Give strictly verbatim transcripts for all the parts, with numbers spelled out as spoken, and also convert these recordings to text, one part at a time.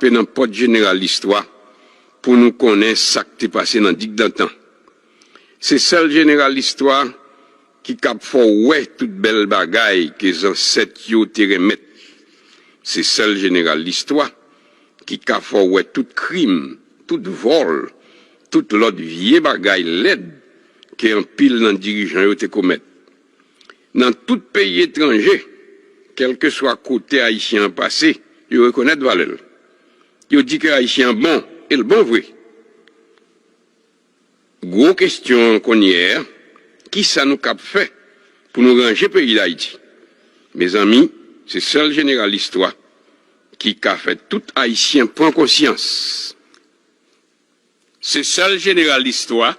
pe nan pòt jeneral listwa pou nou konnen sa k te pase nan digdantan. Se sèl jeneral listwa ki kab fè w wè tout bèl bagay ke zansèt yo te renmèt. Se sèl jeneral listwa ki ka fè w wè tout krim, tout vòl, tout lòt vye bagay lèd ke anpil nan dirijan yo te komèt. Nan tout peyi etranje, kèlkeswa kote Ayisyen an pase, yo rekonèt valè l. Yo di ke Ayisyen an bon, e l bon vre. Gwo kesyon an kounye a, kisa nou kab fè pou nou ranje peyi Dayiti? Mezanmi, se sèl jeneral listwa ki ka fè tout Ayisyen pran konsyans. Se sèl jeneral listwa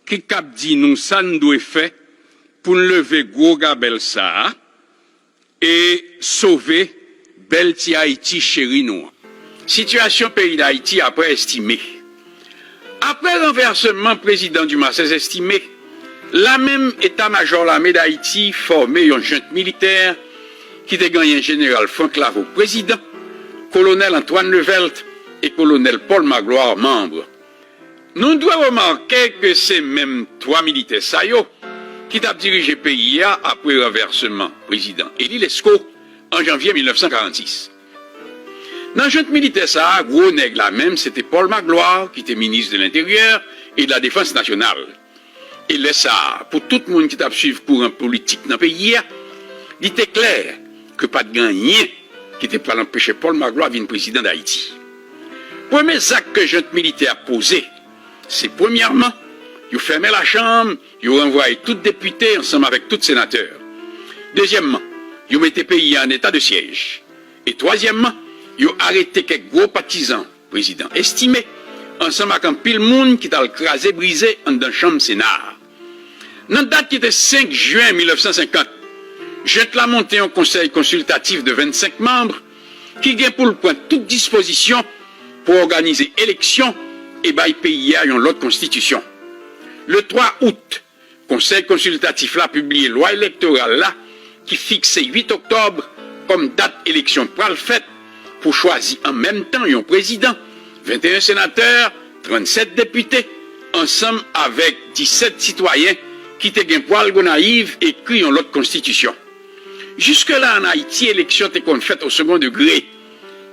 ki kab di nou sa n dwe fè pou n leve gwo gabèl sa a e sove bèl ti Ayiti cheri nou an. Sitiyasyon peyi Dayiti apre Estimé. Apre ranvèsman prezidan Dumarsais Estimé, lamenm Eta Majò Lame Dayiti fòme yon jent militè ki te genyen jeneral Frank Lavaud prezidan, kolonèl Antoine Levelt e kolonèl Paul Magloire manm. Nou dwe remake ke se menm twa militè sa yo ki t ap dirije peyi a apre ranvèsman prezidan Élie Lescot an janvye mil nèf san karannsis. Nan jent militè sa a, gwo nèg la menm, se te Paul Magloire, ki te minis de Lenteryè e de la Defans Nasyonal. E lè sa a, pou tout moun ki t ap swiv kouran politik nan peyi a, li te klè ke pa t gen anyen ki te pral anpeche Paul Magloire vin prezidan Dayiti. Premye zak ke jent militè a poze, se premyèman, yo fèmen lachanm, yo ranvwaye tout depite ansanm avèk tout senatè. Dezyèmman, yo mete peyi a an eta de syèj. E twazyèmman, yo arete kèk gwo patizan prezidan Estimé, ansanm ak anpil moun ki t al kraze brize anndan chanm Sena a. Nan dat ki te senk jen mil nèf san senkant, jent la monte yon konsèy konsiltatif de vennsenk manm ki gen pou l pran tout dispozisyon pou òganize eleksyon e bay peyi a yon lòt konstitisyon. Le twa out, Konsèy konsiltatif la pibliye lwa elektoral la ki fikse uit oktòb kòm dat eleksyon pral fèt pou chwazi an menm tan yon prezidan, venteyen senatè, trannsèt depite, ansanm avèk disèt sitwayen ki te gen pou al Gonayiv ekri yon lòt konstitisyon. Jiske la ann Ayiti, eleksyon te konn fèt o segon degre,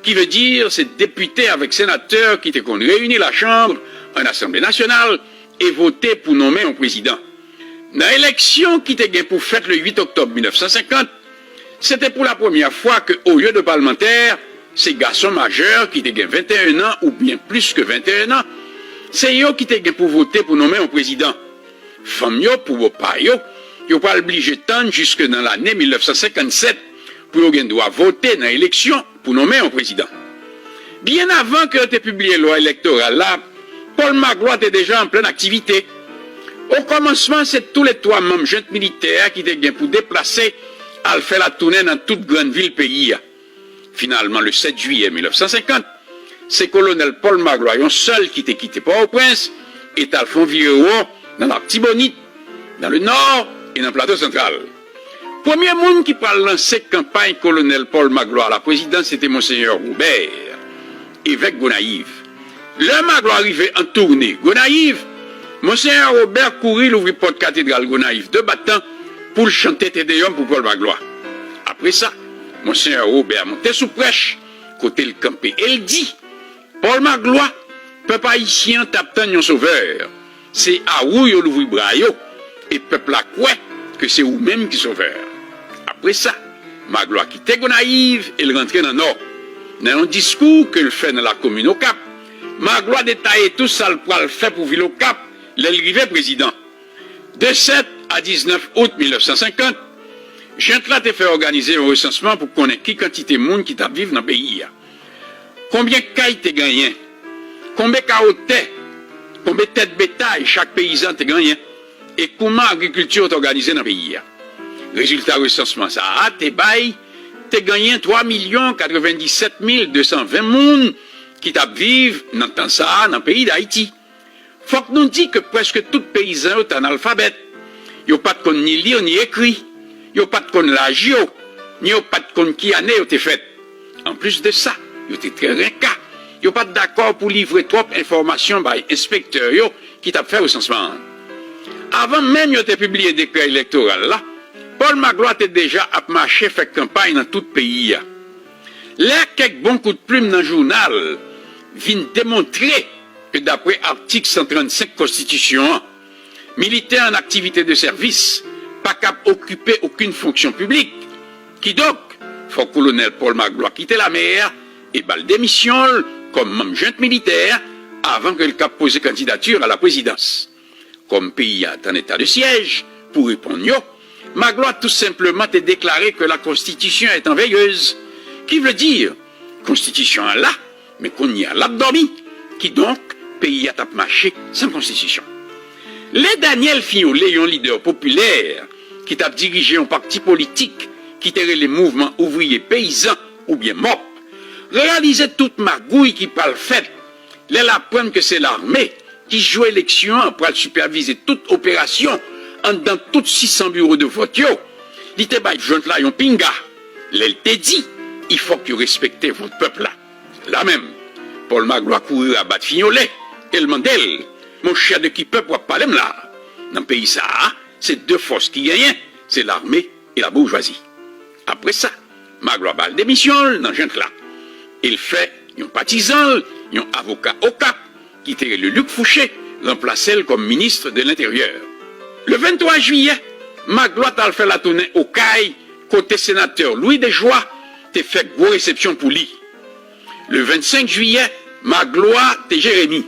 ki vle di se depite avèk senatè ki te konn reyini lachanm an Asanble Nasyonal e vote pou nonmen yon prezidan. Nan eleksyon ki te gen pou fèt le uit oktòb mil nèf san senkant, se te pou la premyè fwa ke, olye de palmantè, se gason majè ki te gen venteyen an oubyen plis ke venteyen an, se yo ki te gen pou vote pou nonmen yon prezidan. Fanm yo, pou bò pa yo, yo pral blije tann jiske nan lane mil nèf san senkannsèt pou yo gen dwa vote nan eleksyon pou nonmen yon prezidan. Byen avan ke yo te pibliye lwa elektoral la, Paul Magloire te deja an plèn aktivite. Okòmansman, se toulètwa manm jent militè a ki te gen pou deplase al fè latounen nan tout grann vil peyi a. Finalman, le sèt jiyè mil nèf san senkant, se kolonèl Paul Magloire yon sèl ki te kite Pòtoprens e t al fè yon virewon nan Latibonit, nan Lenò e nan Plato Santral. Premye moun ki pral lanse kanpay kolonèl Paul Magloire a la prezidans se te Monsenyè Robert, evèk Gonayiv. Lè Magloire rive an toune Gonayiv, Monsenyè Robert kouri louvri pòt katedral Gonayiv de batan pou l chante Te Deyòm pou Paul Magloire. Apre sa, Monsenyè Robert monte sou prèch kote l kanpe e l di, Paul Magloire, pèp ayisyen an t ap tann yon sovè. Se a ou yo louvri bra yo, e pèp la kwè ke se ou menm ki sovè. Apre sa, Magloire kite Gonayiv e l rantre nan Nò. Nan yon diskou ke l fè nan lakomin Okap, Magloire detaye tou sa l pral fè pou vil Okap lè l rive prezidan. De sèt a diznèf out mil nèf san senkant, jent la te fè òganize yon resansman pou konnen ki kantite moun ki t ap viv nan peyi a. Konbyen kay te genyen? Konbyen kawo tè? Konbyen tèt betay chak peyizan te genyen? E kouman agrikilti yo t òganize nan peyi a? Rezilta resansman sa a te bay, te genyen twa milyon katrevendisèt mil de san ven moun ki t ap viv nan tan sa a nan peyi Dayiti. Fòk nou di ke prèske tout peyizan yo t analfabèt. Yo pa t konn ni li ni ekri. Yo pa t konn laj yo, ni yo pa t konn ki ane yo te fèt. Anplis de sa, Yo te trè renka. Yo pa t dakò pou livre twòp enfòmasyon bay enspektè yo ki t ap fè resansman an. Avan menm yo te pibliye dekrè elektoral la, Paul Magloire te deja ap mache fè kanpay nan tout peyi a. Lè kèk bon kout plim nan jounal vin demontre ke, dapre atik san trannsenk Konstitisyon an, militè an aktivite de sèvis pa kab okipe okenn fonksyon piblik. Kidonk, fòk Kolonèl Paul Magloire kite lame a e ba l demisyon l kòm manm jent militè avan ke l kab poze kandidati a la prezidans. Kòm peyi a t an eta de syèj, pou reponn yo, Magloire tou senpleman te deklare ke la Constitution est en veilleuse, ki vle di, Konstitisyon an la, men kounye a l ap dòmi. Kidonk, peyi a t ap mache san konstitisyon. Lè Daniel Finolet, yon lidè popilè ki t ap dirije yon pati politik ki te rele Mouvman Ouvriye Peyizan, oubyen mòp, reyalize tout magouy ki pral fèt lè l aprann ke se lame ki jwe eleksyon an pral sipèvize tout operasyon anndan tout sis san biwo de vòt yo, li te bay jwent la yon pinga lè l te di, i fòk yo respekte vòt pèp la. La menm, Paul Magloire kouri rabat Finolet e l mande l, monchè, de ki pèp w ap pale m la? Nan peyi sa a, se de fòs ki genyen, se lame e laboujwazi. Apre sa, Magloire ba l demisyon l nan jent la. E l fè yon patizan l, yon avoka Okap, ki te rele Luc Fouché, ranplase l kòm minis de lenteryè. Le venntwa jiyè, Magloire t al fè latounen Okay, kote senatè Louis Dejoie te fè gwo resepsyon pou li. Le vennsenk jiyè, Magloire te Jeremi.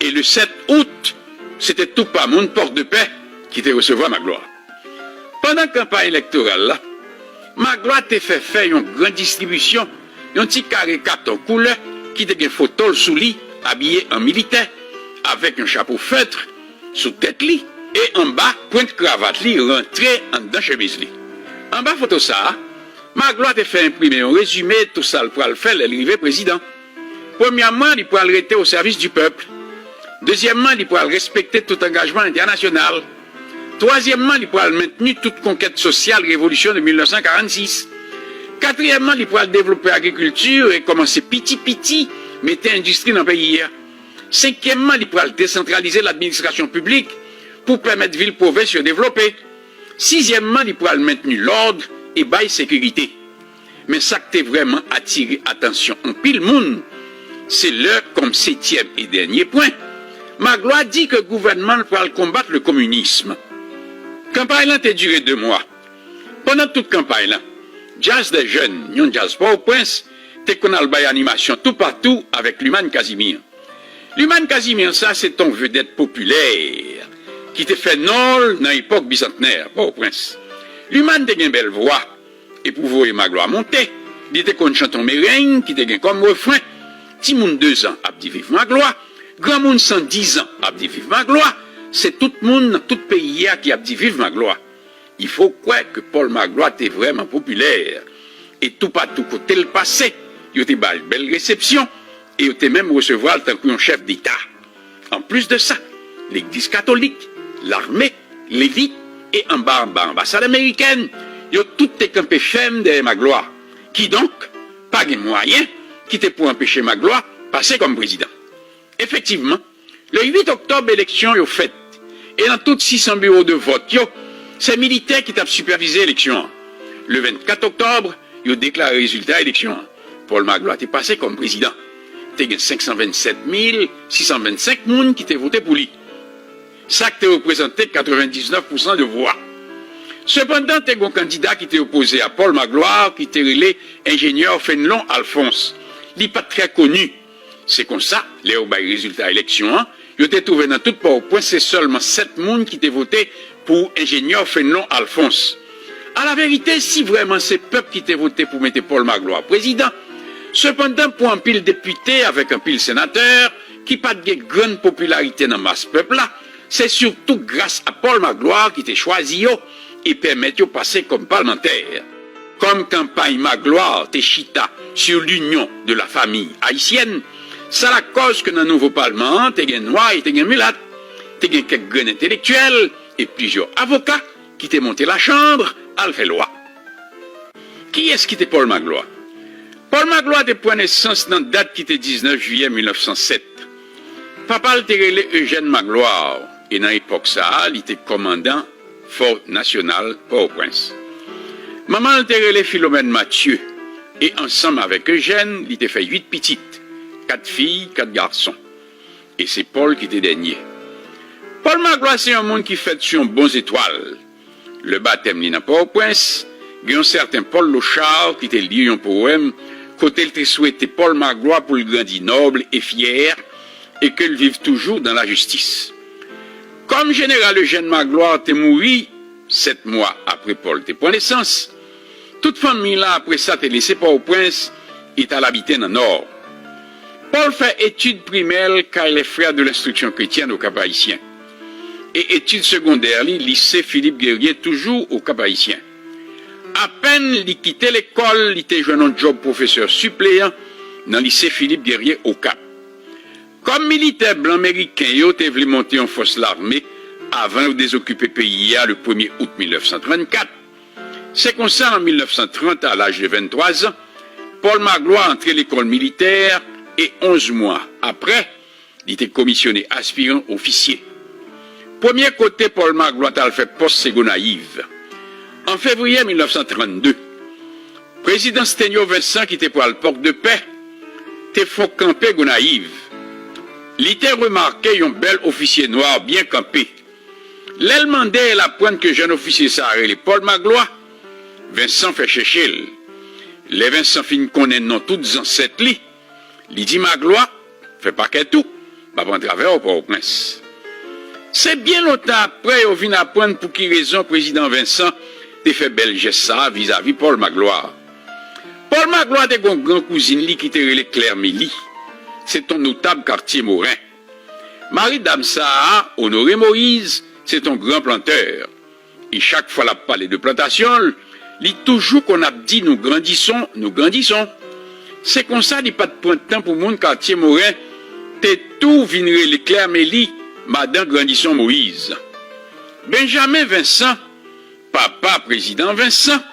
E le sèt out, se te tou pa moun Pòs de Pè ki te resevwa Magloire. Pandan kanpay elektoral la, Magloire te fè fè yon gran distribisyon, yon ti kare katon koulè ki te gen foto l sou li, abiye an militè, avèk yon chapo fèt sou tèt li, e anba pwent kravat li rantre anndan chemiz li. Anba foto sa a, Magloire te fè enprime yon rezime tou sa l pral fè lè l rive prezidan. Premyèman, li pral rete o sèvis di pèp. Dezyèmman, li pral respekte tout angajman entènasyonal. Twazyèmman, li pral mentni tout konkèt sosyal revolisyon de mil nèf san karannsis. Katriyèmman, li pral devlope agrikilti e kòmanse piti piti mete endistri nan peyi a. Senkyèmman, li pral desantralize ladministrasyon piblik pou pèmèt vil pwovens yo devlope. Sizyèmman, li pral mentni lòd e bay sekirite. Men sa k te vrèman atire atansyon anpil moun, se lè, kòm setyèm e dènye pwen, Magloire di ke gouvènman l pral konbat le communisme. Kanpay lan te dire de mwa. Pandan tout kanpay lan, Jazz des Jeunes, yon djaz Pòtoprens, te konn al bay animasyon toupatou avèk Luman Casimir. Luman Casimir sa, se t on vedèt popilè ki te fè non l nan epòk Bizantnè, Pòtoprens. Luman te gen bèl vwa, e pou voye Magloire monte, li te konn chante on mereng ki te gen kòm refren: Timoun dezan ap di viv Magloire, granmoun san dizan ap di viv Magloire, se tout moun nan tout peyi a ki ap di viv Magloire. Il faut kwè ke Paul Magloire te vrèman popilè, e toupatou kote l pase, yo te ba l bèl resepsyon, e yo te menm resevwa l tankou yon chèf deta. Anplis de sa, legliz katolik, lame, lelit, e anba anba anbasad amerikèn, yo tout te kanpe fèm dèyè Magloire. Kidonk, pa gen mwayen ki te pou anpeche Magloire pase kòm prezidan. Efektivman, le uit oktòb, eleksyon yo fèt, e nan tout sis san biwo de vòt yo, se militè ki t ap sipèvize eleksyon an. Le vennkat oktòb, yo deklare rezilta eleksyon an. Paul Magloire te pase kòm prezidan. Te gen senk san vennsèt mil sis san vennsenk moun ki te vote pou li. Sa k te reprezante katrevendiznèf pousan de vwa. Sepandan, te gen yon kandida ki te opoze a Paul Magloire ki te rele enjenyè Fenelon Alphonse. Li pa t trè koni. Se konsa, lè yo bay rezilta eleksyon an, yo te twouve nan tout Pòtoprens se sèlman sèt moun ki te vote pou enjenyè Fenelon Alphonse. Alaverite, si vrèman se pèp ki te vote pou mete Paul Magloire prezidan, sepandan, pou anpil depite avèk anpil senatè ki pa t gen grann popilarite nan mas pèp la, se sitou gras a Paul Magloire ki te chwazi yo e pèmèt yo pase kòm palmantè. Kòm kanpay Magloire te chita sur l'union de la famille haïtienne, sa lakòz ke nan nouvo palman an te gen nwa e te gen milat, te gen kèk grenn entelektyèl e plizyè avoka ki te monte lachanm al fè lwa. Kiyès ki te Paul Magloire? Pòl Maglwa te pran nesans nan dat ki te diznèf jiyè mil nèf san sèt. Papa l te rele Ejèn Maglwa, e nan epòk sa a, li te kòmandan Fò Nasyonal Pòtoprens. Manman l te rele Filomèn Matye, e ansanm avèk Ejèn, li te fè uit pitit, kat fi, kat gason. E se Pòl ki te dènye. Pòl Maglwa se yon moun ki fèt sou yon bon zetwal. Lè batèm li nan Pòtoprens, gen yon sèten Pòl Lochard ki te li yon powèm kote l te swete Pòl Maglwa pou l grandi nòb e fyè e ke l viv toujou dan lajistis. Kòm jeneral Ejèn Maglwa te mouri sèt mwa apre Pòl te pran nesans, tout fanmi l apre sa te lese Pòtoprens e t al abite nan Nò. Pòl fè etid primè l kay Les Frères de l'Instruction Chrétienne au Cap-Haïtien e etid segondè li lise Philippe Guerrier toujou o Kap Ayisyen. Apèn li kite lekòl, li te jwenn yon djòb pwofesè sipleyan nan lise Philippe Guerrier Okap. Kòm militè blan meriken yo te vle monte yon fòs lame avan yo dezokipe peyi a le premye out mil nèf san trannkat, se konsa, an mil nèf san trant, a laj de venntwa zan, Pòl Maglwa antre lekòl militè e onz mwa apre, li te komisyone aspiran ofisye. Premye kote Pòl Maglwa t al fè pòs se Gonayiv. An fevriye mil nèf san trannde, prezidan Stenyo Vensan ki te pral Pòk de Pè te fon kanpe Gonayiv. Li te remake yon bèl ofisye nwa byen kanpe. Lè l mande e l aprann ke jèn ofisye sa a rele Pòl Maglwa, Vensan fè chèche l. Lè Vensan fin konnen non tout zansèt li, li di Maglwa, fè pakèt ou, m ap antre avè w Pòtoprens. Se byen lontan apre yo vin aprann pou ki rezon prezidan Vensan te fè bèl jès sa a vizavi Pòl Maglwa. Pòl Maglwa te gen yon gran kouzin li ki te rele Klè Meli. Se t on notab katye Moren. Mari dam sa a, Onore Moyiz, se t on gran plantè. E chak fwa l ap pale de plantasyon l, li toujou konn ap di nou grandison, nou grandison. Se konsa li pa t pran tan pou moun katye Moren te tou vin rele Klè Meli, madan grandison Moyiz. Benjamen Vensan, papa prezidan Vensan,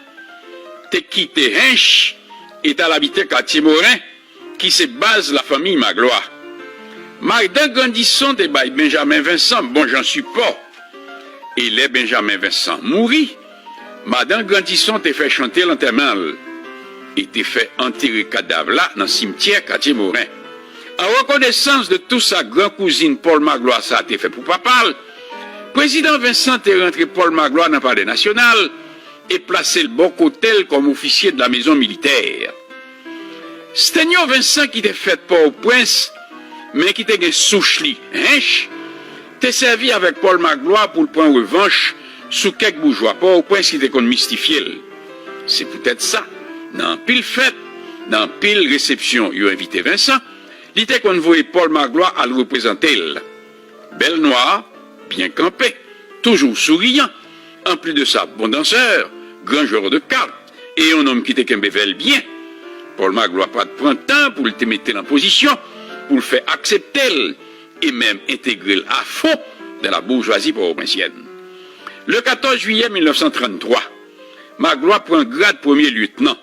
te kite Hench e t al abite katye Moren, ki se baz lafanmi Maglwa. Madan grandison te bay Benjamen Vensan bon jan sipò. E lè Benjamen Vensan mouri, madan grandison te fè chante lantèman l e te fè antere kadav la nan simtyè katye Moren. An rekonesans de tou sa gran kouzin Pòl Maglwa sa a te fè pou papa l, prezidan Vensan te rantre Pòl Maglwa nan Palè Nasyonal e plase l bò kote l kòm ofisye de la mezon militè. Stenyo Vensan ki te fèt Pòtoprens, men ki te gen souch li Hench, te sèvi avèk Pòl Maglwa pou l pran revanch sou kèk boujwa Pòtoprens ki te konn mistifye l. Se poutèt sa, nan anpil fèt, nan anpil resepsyon yo envite Vensan, li te konn voye Pòl Maglwa al reprezante l. Bèl nwa, byen kanpe, toujou souriyan. Anplis de sa, bon dansè, gran jwè de kat, e yon nonm ki te kenbe vè l byen. Pòl Maglwa pa t pran tan pou l te mete l an pozisyon, pou l fè aksepte l, e menm entegre l a fon dan la boujwazi pòtoprensyen. Le katòz jiyè mil nèf san tranntwa, Maglwa pran grad premye lyetnan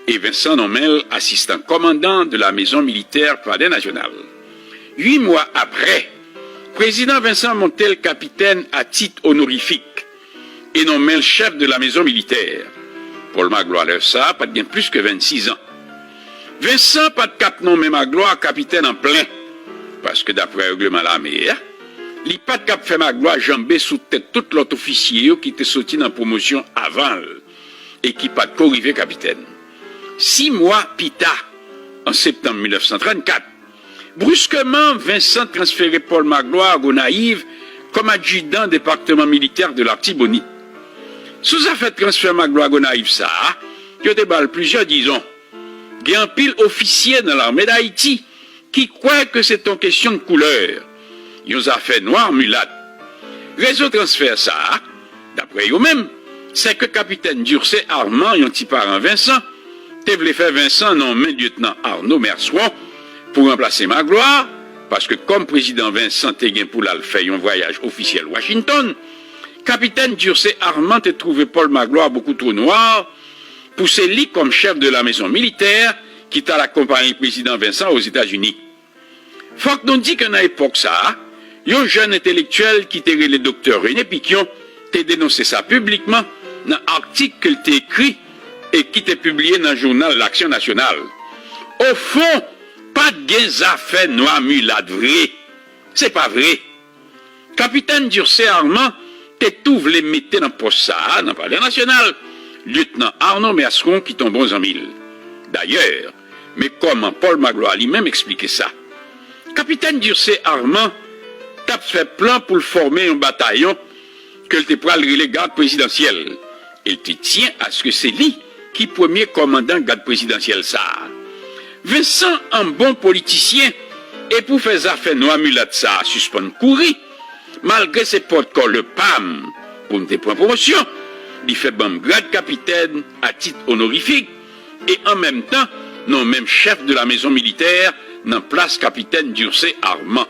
e Vensan nonmen l asistan kòmandan de la mezon militè Palè Nasyonal. Uit mwa apre, prezidan Vensan monte l kapitèn a tit onorifik e nonmen l chèf de la mezon militè. Pòl Maglwa lè sa a pa t gen plis ke vennsis zan. Vensan pa t k ap nonmen Maglwa kapitèn an plen, paske daprè règleman lame a, li pa t k ap fè Maglwa janbe sou tèt tout lòt ofisye yo ki te soti nan pwomosyon avan l e ki pa t ko rive kapitèn. Sis mwa pita, an septanm mil nèf san trannkat, briskeman, Vensan transfere Pòl Maglwa a Gonayiv kòm adjidan depatman militè de Latibonit. Sou zafè transfè Maglwa a Gonayiv sa a, yo te ba l plizyè dizon. Gen anpil ofisye nan Lame d Ayiti ki kwè ke se t on kesyon de koulè, yon zafè nwa milat. Rezon transfè sa a, daprè yo menm, se ke kapitèn Durcé Armand, yon ti paran Vensan, te vle fè Vensan nonmen lyetnan Arnaud Merceron pou ranplase Maglwa, paske kòm prezidan Vensan te gen pou l al fè yon vwayaj ofisyèl Washington, kapitèn Durcé Armand te twouve Pòl Maglwa bokou two nwa pou se li kòm chèf de la mezon militè ki t al akonpaye Prezidan Vincent Ozetazini. Fòk nou di ke nan epòk sa a, yon jèn entelektyèl ki te rele Doktè René Picquion te denonse sa piblikman nan atik ke l te ekri e ki te pibliye nan jounal L'Action Nationale. Ofon, pa t gen zafè nwa milat vre. Se pa vre. Kapitèn Durcé Armand te tou vle mete nan pòs sa a nan Palè Nasyonal, Lyetnan Arnaud Mercron ki t on bon zanmi l. Dayè, men kòman Paul Magloire li menm eksplike sa. Kapitèn Durcé Armand t ap fè plan pou l fòme yon batayon ke l te pral rele Gad Prezidansyèl, e l te tyen aske se li ki premye kòmandan Gad Prezidansyèl sa a. Vincent an bon politisyen, e pou fè zafè nwa milat sa a sispann kouri, malgre se pòtkòlè pa m pou m te pran pwomosyon, li fè ban m grad kapitèn a tit onorifik, e an menm tan nonmen m chèf de la mezon militè nan plas kapitèn Durcé Armand.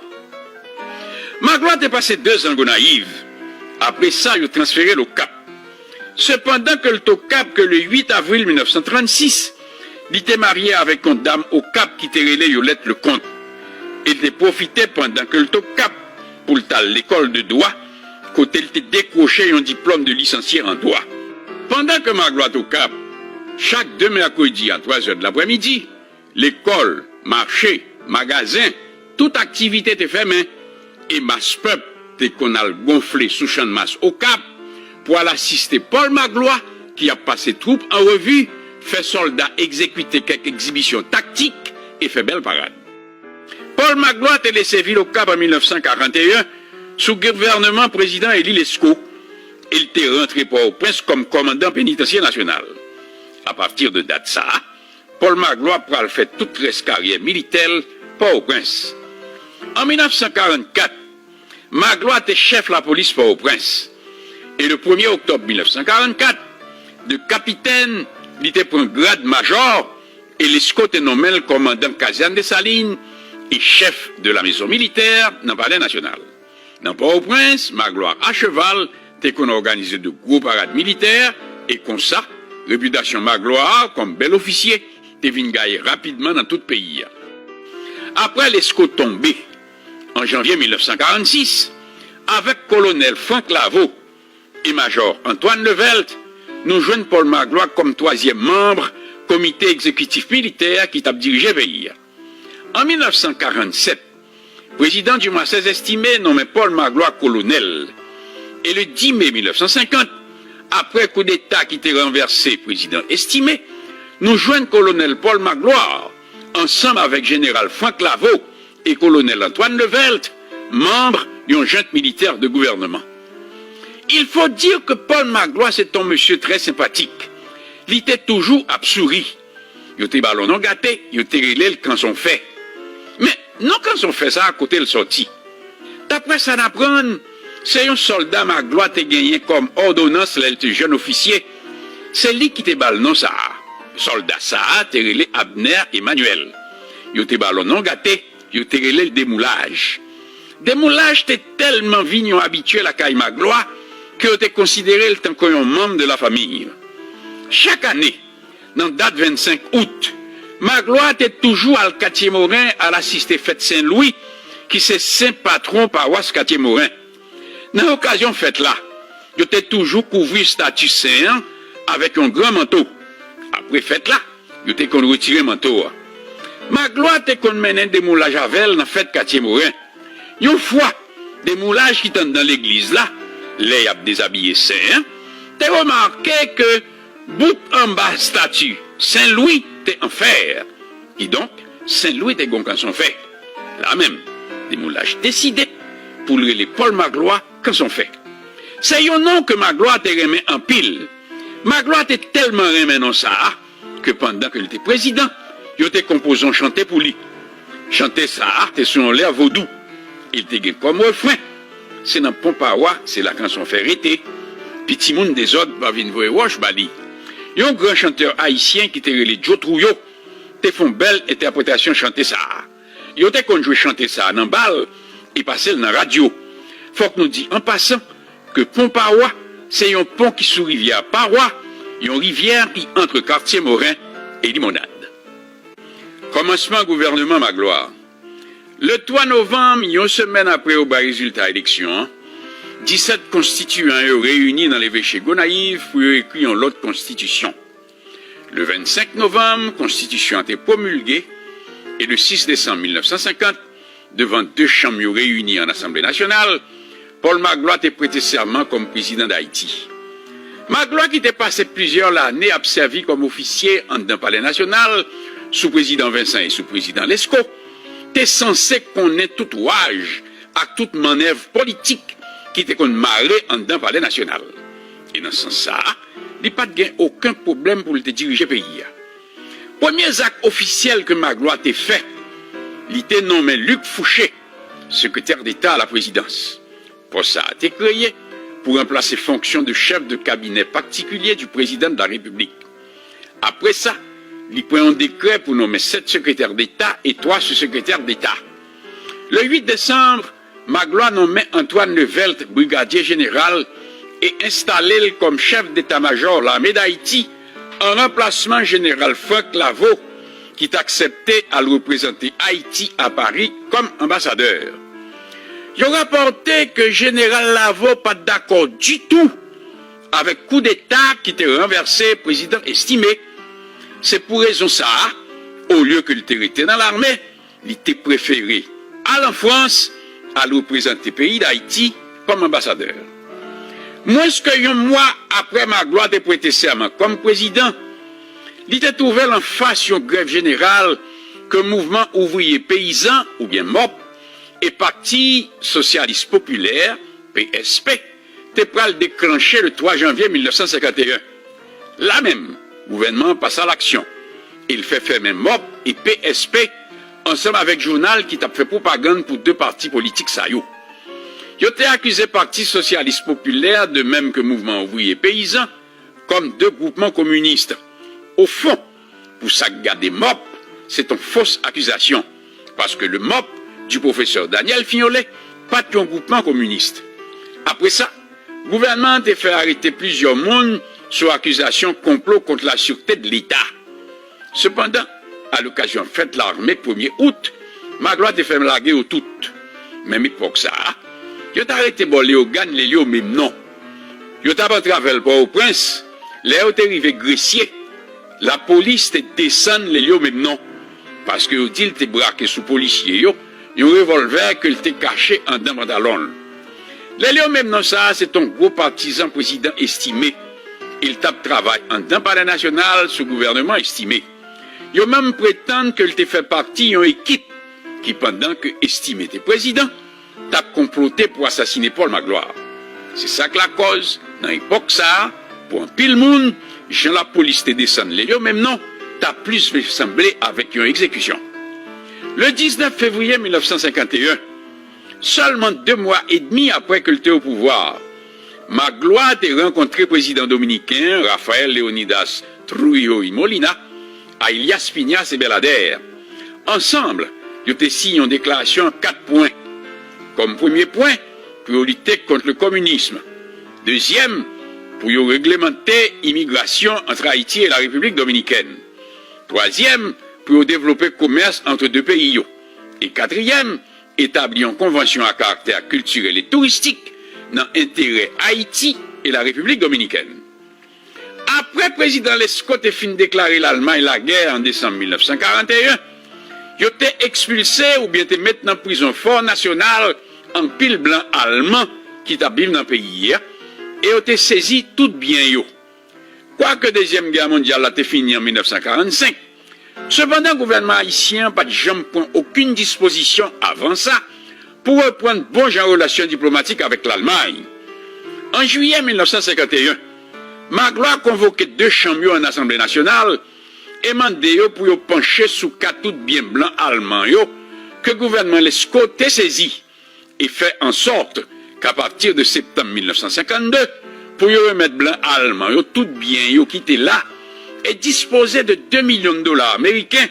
Magloire te pase dezan Gonayiv. Apre sa, yo transfere l Okap. Sepandan ke l t Okap ke le uit avril mil nèf san trannsis, li te marye avèk yon dam Okap ki te rele Yolette Leconte. E l te pwofite pandan ke l t Okap pou l t al lekòl de dwa, kote l te dekwoche yon diplòm de lisansye an dwa. Pandan ke Magloire t Okap, chak de mèkredi a twa zè de laprèmidi, lekòl, mache, magazen, tout aktivite te fèmen, e mas pèp te konn al gonfle sou channmas Okap pou al asiste Paul Magloire ki ap pase twoup an revi, fè sòlda egzekite kèk egzibisyon taktik e fè bèl parad. Paul Magloire te lese vil Okap an mil nèf san karanteyen sou gouvènman prezidan eli Lesko, e l te rantre Pòtoprens kòm kòmandan penitansye nasyonal. Apati de dat sa a, Paul Magloire pral fè tout rès karyè militè l Pòtoprens. An mil nèf san karannkat, Magloire te chèf lapolis Pòtoprens, e le premye oktòb mil nèf san karannkat, de kapitèn, li te pran grad majò, e Lesko te nonmen l kòmandan kazèn Desalin e chèf de la mezon militè nan Palè Nasyonal. Nan Pòtoprens, Magloire a cheval te konn òganize de gwo parad militè, e konsa, repitasyon Magloire kòm bèl ofisye te vin gaye rapidman nan tout peyi a. Apre Lesko tonbe, an janvye mil nèf san karannsis, avèk kolonèl Franck Lavaud e majò Antoine Levelt, nou jwenn Paul Magloire kòm twazyèm manm komite egzekitif militè ki t ap dirije peyi a. An mil nèf san karannsèt, prezidan Dumoisez Estimé nonmen Paul Magloire kolonèl. E le dis me mil nèf san senkant, apre koudeta ki te ranvèse prezidan Estimé, nou jwenn kolonèl Paul Magloire, ansanm avèk jeneral Franck Lavaud e kolonèl Antoine Levelt, manm yon jent militè de gouvènman. Il faut dire que Paul Magloire se t on mesye trè senpatik. Li te toujou ap souri. Yo te ba l on non gate, yo te rele l Kanson Fè. Men, non Kanson Fè sa a, kote l sòti? Daprè sa n aprann, se yon sòlda Magloire te genyen kòm òdonans lè l te jèn ofisye. Se li ki te ba l non sa a. Sòlda sa a te rele Abner Emmanuel. Yo te ba l on non gate, yo te rele l Demoulaj. Demoulaj te tèlman vin yon abitye lakay Magloire ke yo te konsidere l tankou yon manm de la fanmi. Chak ane, nan dat vennsenk out, Magloire te toujou al Katye Moren al asiste fèt Sen Lwi, ki se sen patwon pawas Katye Moren. Nan okazyon fèt la, yo te toujou kouvri estati sen an avèk yon gran manto. Apre fèt la, yo te konn retire manto a. Magloire te konn mennen Demoulaj avè l nan fèt Katye Moren. Yon fwa, Demoulaj ki t anndan legliz la, lè y ap dezabiye sen an, te remake ke bout anba estati Sen Lwi te an fè. Kidonk, Sen Lwi te gen yon kanson fè. La menm, Demoulaj deside pou l rele Paul Magloire Kanson Fè. Se yon non ke Magloire te renmen anpil. Magloire te tèlman renmen non sa a ke pandan ke l te prezidan, yo te konpoze yon chante pou li. Chante sa a te sou yon lè vodou. E l te gen kòm refren: Se nan Pon Pawa, se la Kanson Fè rete. Piti moun dezòd pa vin voye wòch ba li. Yon gran chantè ayisyen ki te rele Joe Trouillot te fè yon bèl entèpretasyon chante sa a. Yo te konn jwe chante sa a nan bal e pase l nan radyo. Fòk nou di an pasan ke Pon Pawa se yon pon ki sou rivyè Pawa, yon rivyè ki ant Katye Moren e Limonad. Kòmansman gouvènman Magloire. Le twa novanm, yon semèn apre yo bay rezilta eleksyon an, disèt konstitiyan yo reyini nan leveche Gonayiv pou yo ekri yon lòt konstitisyon. Le vennsenk novanm, konstitisyon an te pwomilge e le sis desanm mil nèf san senkant, devan de chanm yo reyini an Asanble Nasyonal, Pòl Magloire te prete sèman kòm prezidan Dayiti. Magloire, ki te pase plizyè lane ap sèvi kòm ofisye anndan Palè Nasyonal sou prezidan Vensan e sou prezidan Lesko, te sanse konnen tout waj ak tout mannèv politik ki te konn mare anndan Palè Nasyonal. E nan sans sa a, li pa t gen okenn pwoblèm pou l te dirije peyi a. Premye zak ofisyèl ke Magloire te fè, li te nonmen Luc Fouché sekretè deta a la prezidans. Pòs sa a te kreye pou ranplase fonksyon de chèf de kabinè patikilye du président de la République. Apre sa, li pran yon dekrè pou nonmen sèt sekretè deta e twa sou-sekretè deta. Le uit desanm, Magloire nonmen Antoine Levelt brigadye jeneral e enstale l kòm chèf deta majò lame Dayiti an ranplasman jeneral Frank Lavaud, ki t aksepte al reprezante Ayiti a Pari kòm anbasadè. Yo rapòte ke jeneral Lavaud pa t dakò ditou avèk koudeta ki te ranvèse prezidan Estimé. Se pou rezon sa a, olye ke l te rete nan lame, li te prefere al an Frans, al reprezante peyi Dayiti kòm anbasadè. Mwens ke yon mwa apre Magloire te prete sèman kòm prezidan, li te twouve l anfas yon grèv jeneral ke Mouvman Ouvriye Peyizan, oubyen mòp, e Pati Sosyalis Popilè, P S P, te pral deklanche le twa janvye mil nèf san senkant e en. La menm, gouvènman an pase a laksyon e l fè fèmen mòp e P S P ansanm avèk jounal ki t ap fè pwopagann pou de pati politik sa yo. Yo te akize Pati Sosyalis Popilè, de menm ke Mouvman Ouvriye Peyizan, kòm de gwoupman kominis. Ofon, pou sa k gade mòp, se t on fos akizasyon, paske le mòp di pwofesè Daniel Fignolet pa t yon gwoupman kominis. Apre sa, gouvènman an te fè arete plizyè moun sou akizasyon konplo kont lasirte de Leta. Sepandan, a lokazyon fèt lame premye out, Magloire te fè lage yo tout. Menm epòk sa a, yo t arete bò Leyogàn Lelyo Memnon. Yo t ap antrave l Pòtoprens, lè yo te rive Gresye, lapolis te desann Lelyo Memnon, paske yo di l te brake sou polisye yo yon revòlvè ke l te kache anndan pantalon l. Lelyo Memnon sa a se t on gwo patizan prezidan Estimé, e l t ap travay anndan Palè Nasyonal sou gouvènman Estimé. Yo menm pretann ke l te fè pati yon ekip ki, pandan ke Estimé te prezidan, t ap konplote pou asasine Pòl Magloire. Se sa k lakòz, nan epòk sa a, pou anpil moun, jan lapolis te desann Lelyo Memnon t ap plis sanble avèk yon egzekisyon. Le diznèf fevriye mil nèf san senkant e en, sèlman de mwa edmi apre ke l te o pouvwa, Magloire te rankontre prezidan dominiken an, Rafael Leonidas Trujillo y Molina, a Elias Piñas e Belader. Ansanm, yo te siyen yon deklarasyon an kat pwen. Kòm premye pwen, pou yo lite kont le kominism. Dezyèm, pou yo reglemante imigrasyon ant Ayiti e la Repiblik Dominikèn. Twazyèm, pou yo devlope komès ant de peyi yo. E katriyèm, etabli yon konvansyon a karaktè kiltirèl e touristik nan enterè Ayiti e la Repiblik Dominikèn. Apre prezidan Lesko te fin deklare Lalmay lagè an desanm mil nèf san karant e en, yo te ekspilse oubyen te met nan prizon Fò Nasyonal anpil blan alman ki t ap viv nan peyi a, e yo te sezi tout byen yo. Kwake Dezyèm Gè Mondyal la te fini an mil nèf san karannsenk, sepandan, gouvènman ayisyen an pa t janm pran okenn dispozisyon avan sa pou reprann bon jan relasyon diplomatik avèk Lalmay. An jiyè mil nèf san senkant e en, Magloire konvoke de chanm yo an Asanble Nasyonal e mande yo pou yo panche sou ka tout byen blan alman yo ke gouvènman Lesko te sezi e fè an sòt k'apati de septanm mil nèf san senkannde, pou yo remèt blan alman yo tout byen yo ki te la e dispoze de de milyon dola ameriken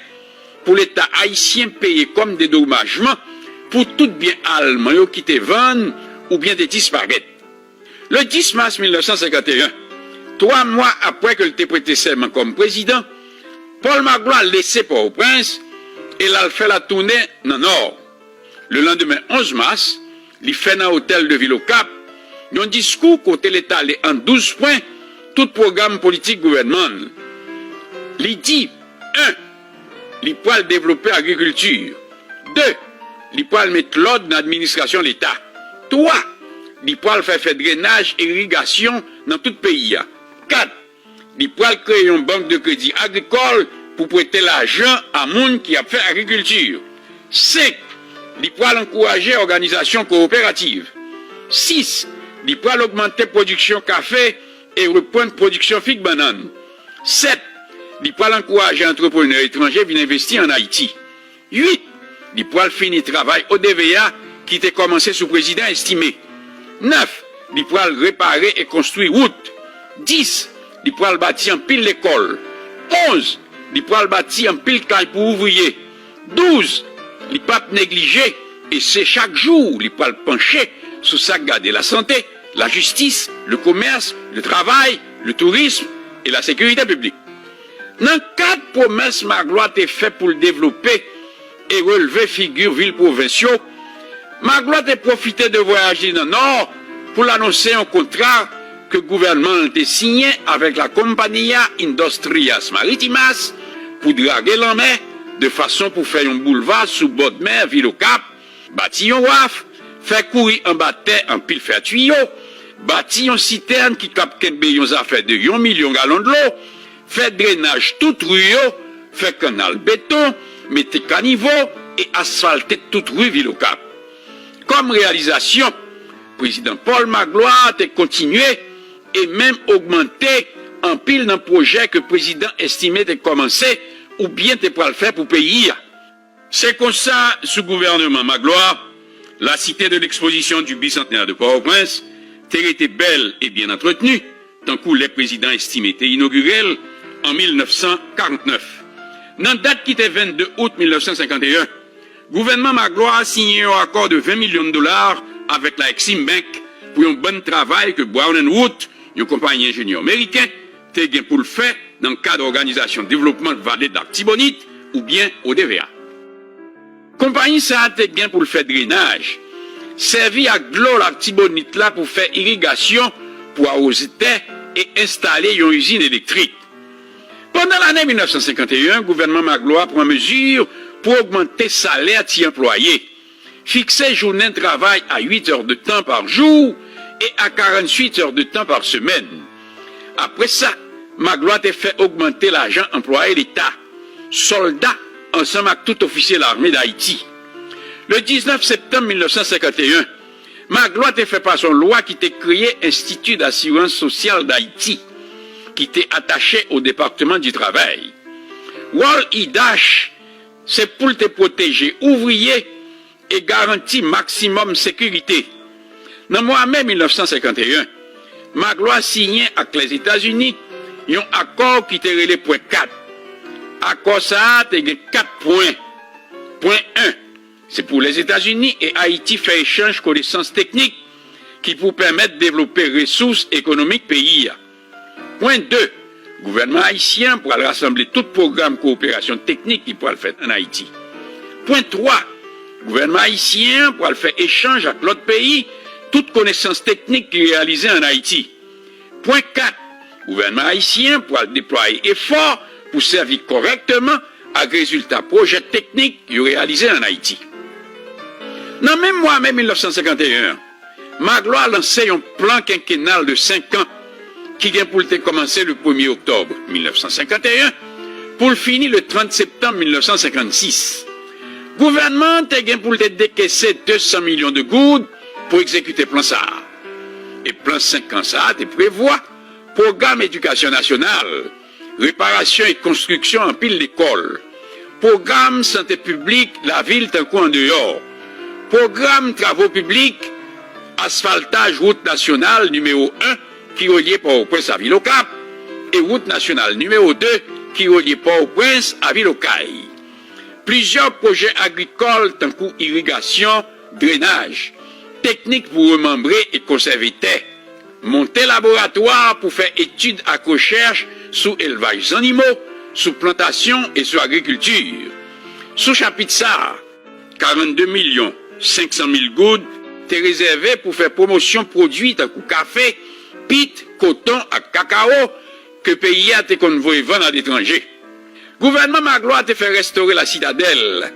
pou Leta ayisyen peye kòm dedomajman pou tout byen alman yo ki te vann oubyen te disparèt. Le dis mas mil nèf san senkant e en, twa mwa apre ke l te prete sèman kòm prezidan, Pòl Magloire lese Pòtoprens e l al fè latounen nan Nò. Lelandemen onz mas, li fè nan Otèl de Vil Okap yon diskou kote l etale an douz pwen tout pwogram politik gouvènman l. Li di, en, li pral devlope agrikilti. De, li pral met lòd nan administrasyon Leta. Twa, li pral fè fè drenaj e irigasyon nan tout peyi a. Kat, li pral kreye yon bank de kredi agrikòl pou prete lajan a moun ki ap fè agrikilti. Senk, li pral ankouraje òganizasyon kowoperativ. Sis, li pral ogmante pwodiksyon kafe e reprann pwodiksyon fig bannann. Sèt, li pral ankouraje antreprenè etranje vin envesti ann Ayiti. Uit, li pral fini travay O D V A ki te kòmanse sou prezidan Estimé. Nèf, li pral repare e konstwi wout. Dis, li pral bati anpil lekòl. Onz, li pral bati anpil kay pou ouvriye. Douz, li p ap neglije e se chak jou li pral panche sou sa k gade lasante, lajistis, lekomès, letravay, letourism e lasekirite piblik. Nan kad pwomès Maglwa te fè pou l devlope e relve figi vil pwovens yo, Maglwa te pwofite de vwayaj li nan Nò pou l anonse yon kontra ke gouvènman l te siyen avèk la Compañía Industrias Marítimas pou drage lanmè, de fason pou fè yon boulva sou bòdmè vil Okap, bati yon waf, fè kouri anba tè anpil fè tiyo, bati yon sitèn ki kab kenbe yon zafè de yon milyon galon dlo, fè drenaj tout ri yo, fè kannal beton, mete kanivo e asfalte tout ri vil Okap. Kòm reyalizasyon, prezidan Paul Magloire te kontinye e menm ogmante anpil nan pwojè ke prezidan Estimé te kòmanse oubyen te pral fè pou peyi a. Se konsa, sou gouvèneman Magloire, la Cité de l'Exposition du Bicentenaire de Port-au-Prince te rete bèl e byen antretni, tankou lè prezidan Estimé te inogire l an mil nèf san karant nèf. Nan dat ki te vennde out mil nèf san senkanteyen, gouvènman Magloire siyen yon akò de ven milyon dola avèk la Exim Bank pou yon bann travay ke Brown and Root, yon konpayi enjenyè meriken, te gen pou l fè nan kad Òganizasyon Devlopman Vale Latibonit, oubyen O D V A. Konpayi sa a te gen pou l fè drenaj, sèvi ak dlo Latibonit la pou fè irigasyon, pou awoze tè e enstale yon izin elektrik. Pandan lane mil nèf san senkanteyen, gouvènman Magloire pran mezi pou ogmante salè ti anplwaye, fikse jounen travay a uit è de tan pa jou e a karannwit è de tan pa semèn. Apre sa, Magloire te fè ogmante lajan anplwaye Leta, sòlda, ansanm ak tout ofisye lame Dayiti. Le diznèf septanm mil nèf san senkanteyen, Magloire te fè pase yon lwa ki te kreye Enstiti Dasirans Sosyal Dayiti, ki te atache o Depatman di Travay. Wòl I D H se pou l te pwoteje ouvriye e garanti maksimòm sekirite. Nan mwa me mil nèf san senkanteyen, Magloire siyen ak Lèzetazini yon akò ki te rele Pwen kat. Akò sa a te gen kat pwen. Pwen en, se pou Lèzetazini e Ayiti fè echanj konesans teknik ki pou pèmèt devlope resous ekonomik peyi a. Pwen de, gouvènman ayisyen an pral rasanble tout pwogram kowoperasyon teknik ki pral fèt ann Ayiti. Pwen twa, gouvènman ayisyen an pral fè echanj ak lòt peyi tout konesans teknik ki reyalize ann Ayiti. Pwen kat, gouvènman ayisyen an pral deplwaye efò pou sèvi kòrèkteman ak rezilta pwojè teknik yo reyalize ann Ayiti. Nan menm mwa me mil nèf san senkanteyen an, Magloire lanse yon plan kenkenal de senk an ki gen pou l te kòmanse le premye oktòb mil nèf san senkanteyen pou l fini le trant septanm mil nèf san senkannsis. Gouvènman an te gen pou l te dekese de san milyon de goud pou egzekite plan sa a. E plan senk an sa a te prevwa pwogram edikasyon nasyonal, reparasyon e konstriksyon anpil lekòl, pwogram sante piblik lavil tankou andeyò, pwogram travo piblik, asfaltaj wout nasyonal nimewo en ki relye Pòtoprens a Vil Okap, e wout nasyonal nimewo de ki relye Pòtoprens a Vil Okay. Plizyè pwojè agrikòl tankou irigasyon, drenaj, teknik pou remanbre e konsève tè, monte laboratwa pou fè etid ak rechèch sou elvaj zannimo, sou plantasyon e sou agrikilti. Sou chapit sa a, karannde milyon senk san mil goud te rezève pou fè pwomosyon pwodui tankou kafe, pit, koton ak kakawo ke peyi a te konn voye vann aletranje. Gouvènman Magloire te fè restore La Citadelle,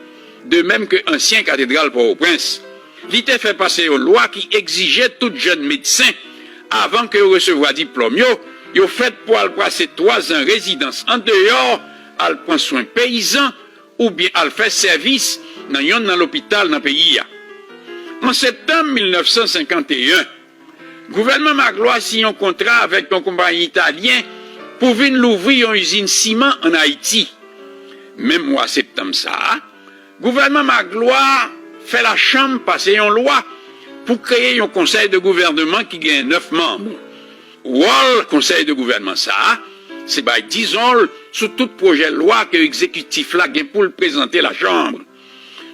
de menm ke ansyen katedral Pòtoprens. Li te fè pase yon lwa ki egzije tout jèn medsen, avan ke yo resevwa diplòm yo, yo fèt pou al pase twa zan rezidans andeyò, al pran swen peyizan, oubyen al fè sèvis nan yonn nan lopital nan peyi a. An septanm mil nèf san senkanteyen, gouvènman Magloire siyen yon kontra avèk yon konpayi italyen pou vin louvri yon izin siman ann Ayiti. Menm mwa septanm sa a, gouvènman Magloire fè lachanm pase yon lwa pou kreye yon konsèy de gouvènman ki gen nèf manm. Wòl konsèy de gouvènman sa a, se bay dizon l sou tout pwojè lwa ke egzekitif la gen pou l prezante lachanm,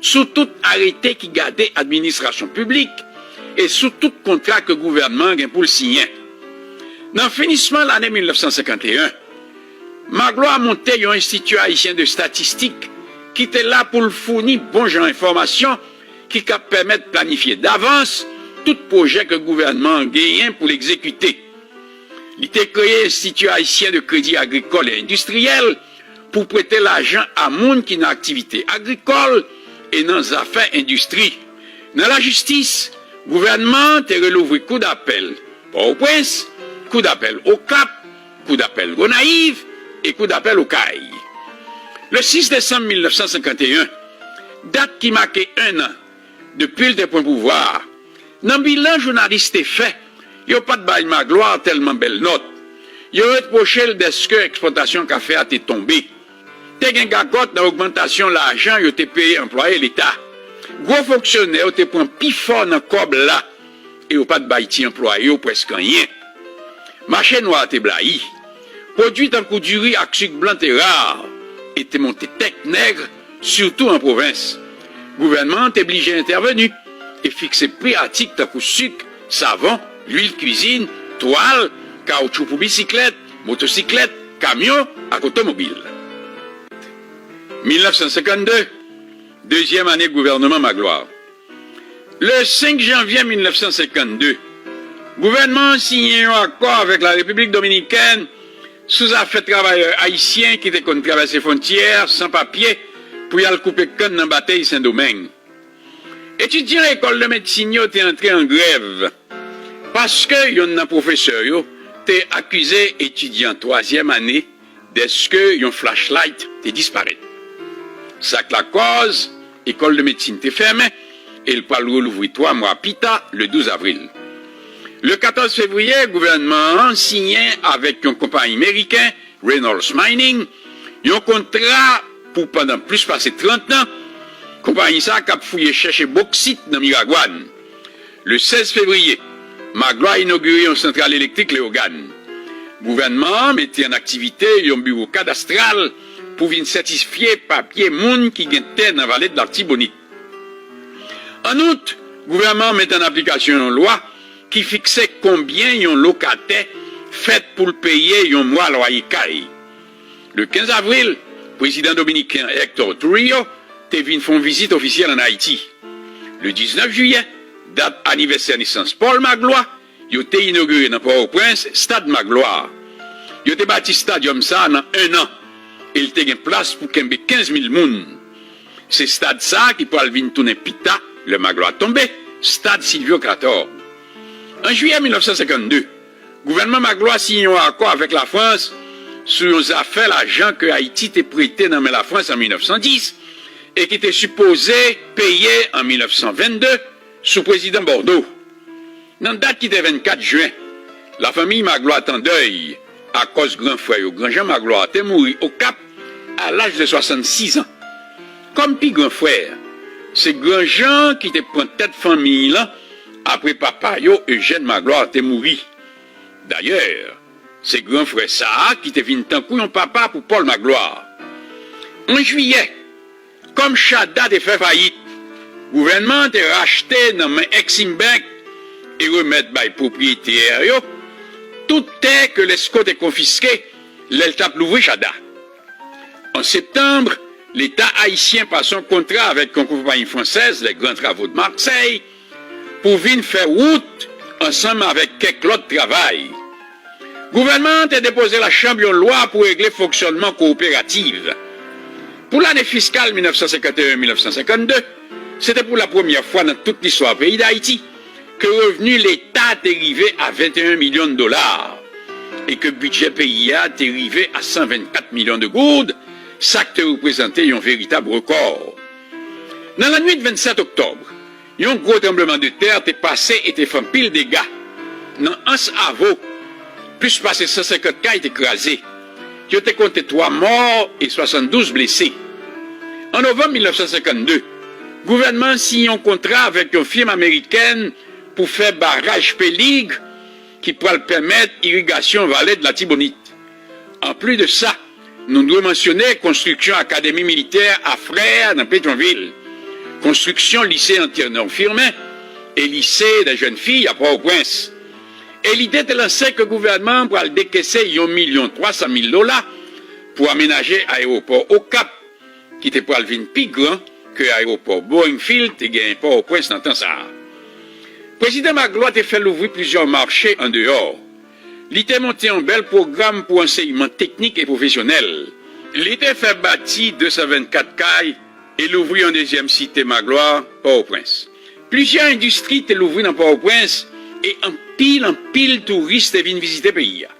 sou tout arete ki gade administrasyon piblik e sou tout kontra ke gouvènman an gen pou l siyen. Nan finisman lane mil nèf san senkanteyen, Magloire monte yon Enstiti Ayisyen de Statistik ki te la pou l founi bon jan enfòmasyon ki kab pèmèt planifye davans tout pwojè ke gouvènman an genyen pou l egzekite. Li te kreye Enstiti Ayisyen de Kredi Agrikòl e Endistriyèl pou prete lajan a moun ki nan aktivite agrikòl e nan zafè endistri. Nan lajistis, gouvènman an te relouvri kou dapèl Pòtoprens, kou dapèl Okap, kou dapèl Gonayiv e kou dapèl Okay. Le sis desanm mil nèf san senkanteyen, dat ki make en an depi l te pran pouvwa a, nan bilan jounalis te fè, yo pa t bay Magloire tèlman bèl nòt. Yo repwoche l dèske eksplwatasyon kafe a te tonbe. Te gen gagòt nan ogmantasyon lajan yo te peye anplwaye Leta. Gwo fonksyonè yo te pran pi fò nan kòb la e yo pa t bay ti anplwaye yo prèske anyen. Mache nwa a te blayi. Pwodui tankou diri ak sik blan te ra e te monte tèt nèg, sitou an pwovens. Gouvènman an te blije entèveni e fikse pri atik tankou sik, savon, lwil kwizin, twal, kawotchou pou bisiklèt, motosiklèt, kamyon ak otomobil. Mil nèf san senkann de, dezyèm ane gouvènman Magloire. Le senk janvye mil nèf san senkann de, gouvènman an siyen yon akò avèk la Repiblik Dominikèn sou zafè travayè ayisyen ki te konn travèse fwontyè a san papye pou y al koupe kann nan batèy Sendomeng. Etidyan lekòl de medsin yo te antre an grèv paske yonn nan pwofesè yo te akize etidyan twazyèm ane dèske yon flashlight te disparèt. Sa k lakòz ekòl de medsin te fèmen e l pral relouvri twa mwa pita, le douz avril. Le katòz fevriye, gouvènman an siyen avèk yon konpayi meriken, Reynolds Mining, yon kontra pou pandan plis pase trant an, konpayi sa a k ap fouye chèche boksit nan Miragwàn. Le sèz fevriye, Magloire inogire yon santral elektrik Leyogàn. Gouvènman an mete an aktivite yon biwo kadastral pou vin sètifye papye moun ki gen tè nan vale de Latibonit. An out, gouvènman an mete an aplikasyon yon lwa ki fikse konbyen yon lokatè fèt pou l peye yon mwa lwaye kay. Le kenz avril, prezidan dominiken Hector Trujillo te vin fè yon vizit ofisyèl ann Ayiti. Le diznèf jiyè, dat anivèsè nesans Paul Magloire, yo te inogire nan Pòtoprens Stad Magloire. Yo te bati estadyòm sa a nan en an e l te gen plas pou kenbe kenz mil moun. Se stad sa a ki pral vin tounen pita, lè Magloire tonbe, Stad Sylvio Cator. An jiyè mil nèf san senkann de, gouvènman Magloire siyen yon akò avèk Lafrans sou yon zafè lajan ke Ayiti te prete nan men Lafrans an mil nèf san dis e ki te sipoze peye an mil nèf san vennde sou prezidan Bordeaux. Nan dat ki te vennkat jen, lafanmi Magloire te an dèy akòz gran frè yo, Gran Jan Magloire, te mouri Okap a laj de swasannsis an. Kòm pi gran frè, se Gran Jan ki te pran tèt fanmi lan apre papa yo, Eugène Magloire, te mouri. Dayè, se gran frè sa a ki te vin tankou yon papa pou Paul Magloire. An jiyè, kòm Chada te fè fayit, gouvènman an te rachte nan men Eximbank e remèt bay pwopriyetè yo tout tè ke Lesko te konfiske lè l t ap louvri Chada. An septanm, Leta ayisyen pase yon kontra avèk yon konpayi fransèz, Les Grands Travaux de Marseille, pou vin fè wout ansanm avèk kèk lòt travay. Gouvènman an te depoze lachanm yon lwa pou regle fonksyònman kowoperativ. Pou lane fiskal mil nèf san senkann en mil nèf san senkann de, se te pou lapremyè fwa nan tout listwa peyi Dayiti ke revni Leta te rive a venteyen milyon dola e ke bidjè peyi a te rive a san vennkat milyon de goud, sa k te reprezante yon veritab rekò. Nan lannwit vennsèt oktòb, yon gwo tranblemanntè te pase e te fè anpil dega. Nan Anse Avo, plis pase san senkant kay te kraze. Yo te konte twa mò e swasanndouz blese. An novanm mil nèf san senkann de, gouvènman an siyen yon kontra avèk yon fim amerikèn pou fè baraj Pelig ki pral pèmèt irigasyon vale de Latibonit. Anplis de sa, nou dwe mansyone konstriksyon Akademi Militè a Frè nan Petyonvil, konstriksyon Lise Antenor Firmin e Lise dè Jèn Fi a Pòtoprens. E lide te lanse ke gouvènman an pral dekese yon milyon twa san mil dola pou amenaje ayewopò Okap, ki te pral vin pi gran ke ayewopò Boeing Field te genyen Pòtoprens nan tan sa a. Prezidan Magloire te fè louvri plizyè mache andeyò. Li te monte yon bèl pwogram pou ansèyman teknik e pwofesyonèl. Li te fè bati de san vennkat kay e louvri yon dezyèm site Magloire, Pòtoprens. Plizyè endistri te louvri nan Pòtoprens e anpil, anpil touris te vin vizite peyi a.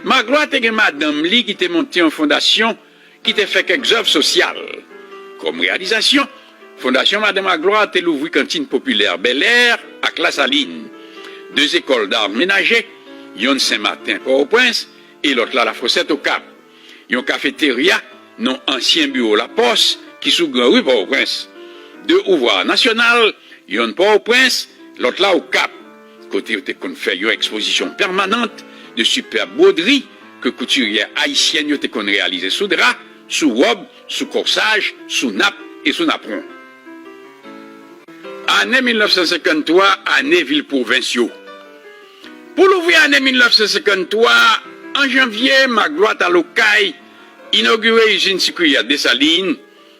Magloire te gen madanm li ki te monte yon fondasyon ki te fè kèk zèv sosyal. Kòm reyalizasyon, Fondasyon Madan Magloire te louvri kantin popilè Bèlè ak Lasalin, de zekòl d'art ménager, yonn Senmaten, Pòtoprens, e lòt la Lafosèt, Okap, yon kafeterya, non ansyen biwo Lapòs, ki sou Gran Ri Pòtoprens, de ouvwa nasyonal, yonn Pòtoprens, lòt la Okap, kote yo te konn fè yon ekspozisyon pèmanant de sipèb bwodri ke koutiryè ayisyèn yo te konn reyalize sou dra, sou wòb, sou kòsaj, sou nap e sou napwon. Ane mil nèf san senkann twa, ane vil pwovens yo. Pou louvri ane mil nèf san senkann twa, an janvye, Magloire t al Okay, inogire izin sikri a Desalin,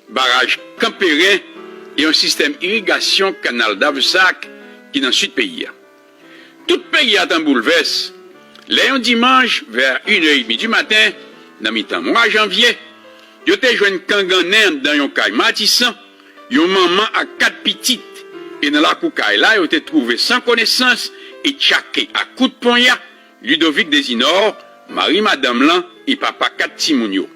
baraj Kanperen e yon sistèm irigasyon kanal Davesac ki nan sid peyi a. Tout peyi a t an boulvès lè yon dimanch, vè inè edmi di maten, nan mitan mwa janvye, yo te jwenn kangannen anndan yon kay Matisan, yon manman ak kat pitit, e nan lakou kay la, yo te twouve san konesans e tchake ak kout ponya Ludovic Desinor, mari madanm lan e papa kat timoun yo.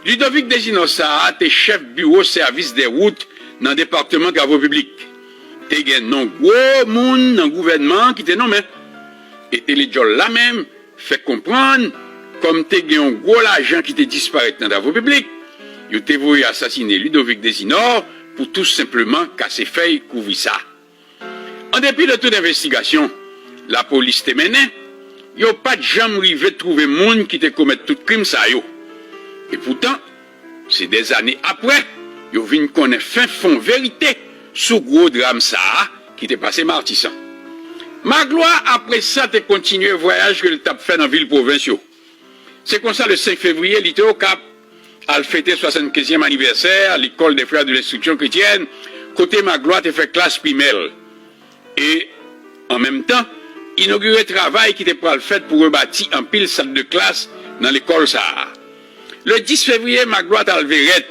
Ludovic Desinor sa a te chèf biwo sèvis dè wout nan depatman travo piblik. Te gen non gwo moun nan gouvènman an ki te nonmen. E tele djòl la menm fè konprann, kòm te gen yon gwo lajan ki te disparèt nan travo piblik, yo te voye asasine Ludovic Desinor pou tou senpleman kase fèy kouvri sa. An depi de tout envestigasyon lapolis te mennen, yo pa t janm rive twouve moun ki te komèt tout krim sa yo. Epoutan, se dèzane apre, yo vin konnen fen fon verite sou gwo dram sa a ki te pase Matisan. Magloire, apre sa, te kontinye vwayaj ke l t ap fè nan vil pwovens yo. Se konsa, le senk fevriye, li te Okap, al fete swasannkenzyèm anivèsè L'école des Frères de l'Instruction Chrétienne, kote Magloire te fè klas primè l. E, an menm tan, inogire travay ki te pral fèt pou rebati anpil sal de klas nan lekòl sa a. Le dis fevriye, Magloire t al Verèt,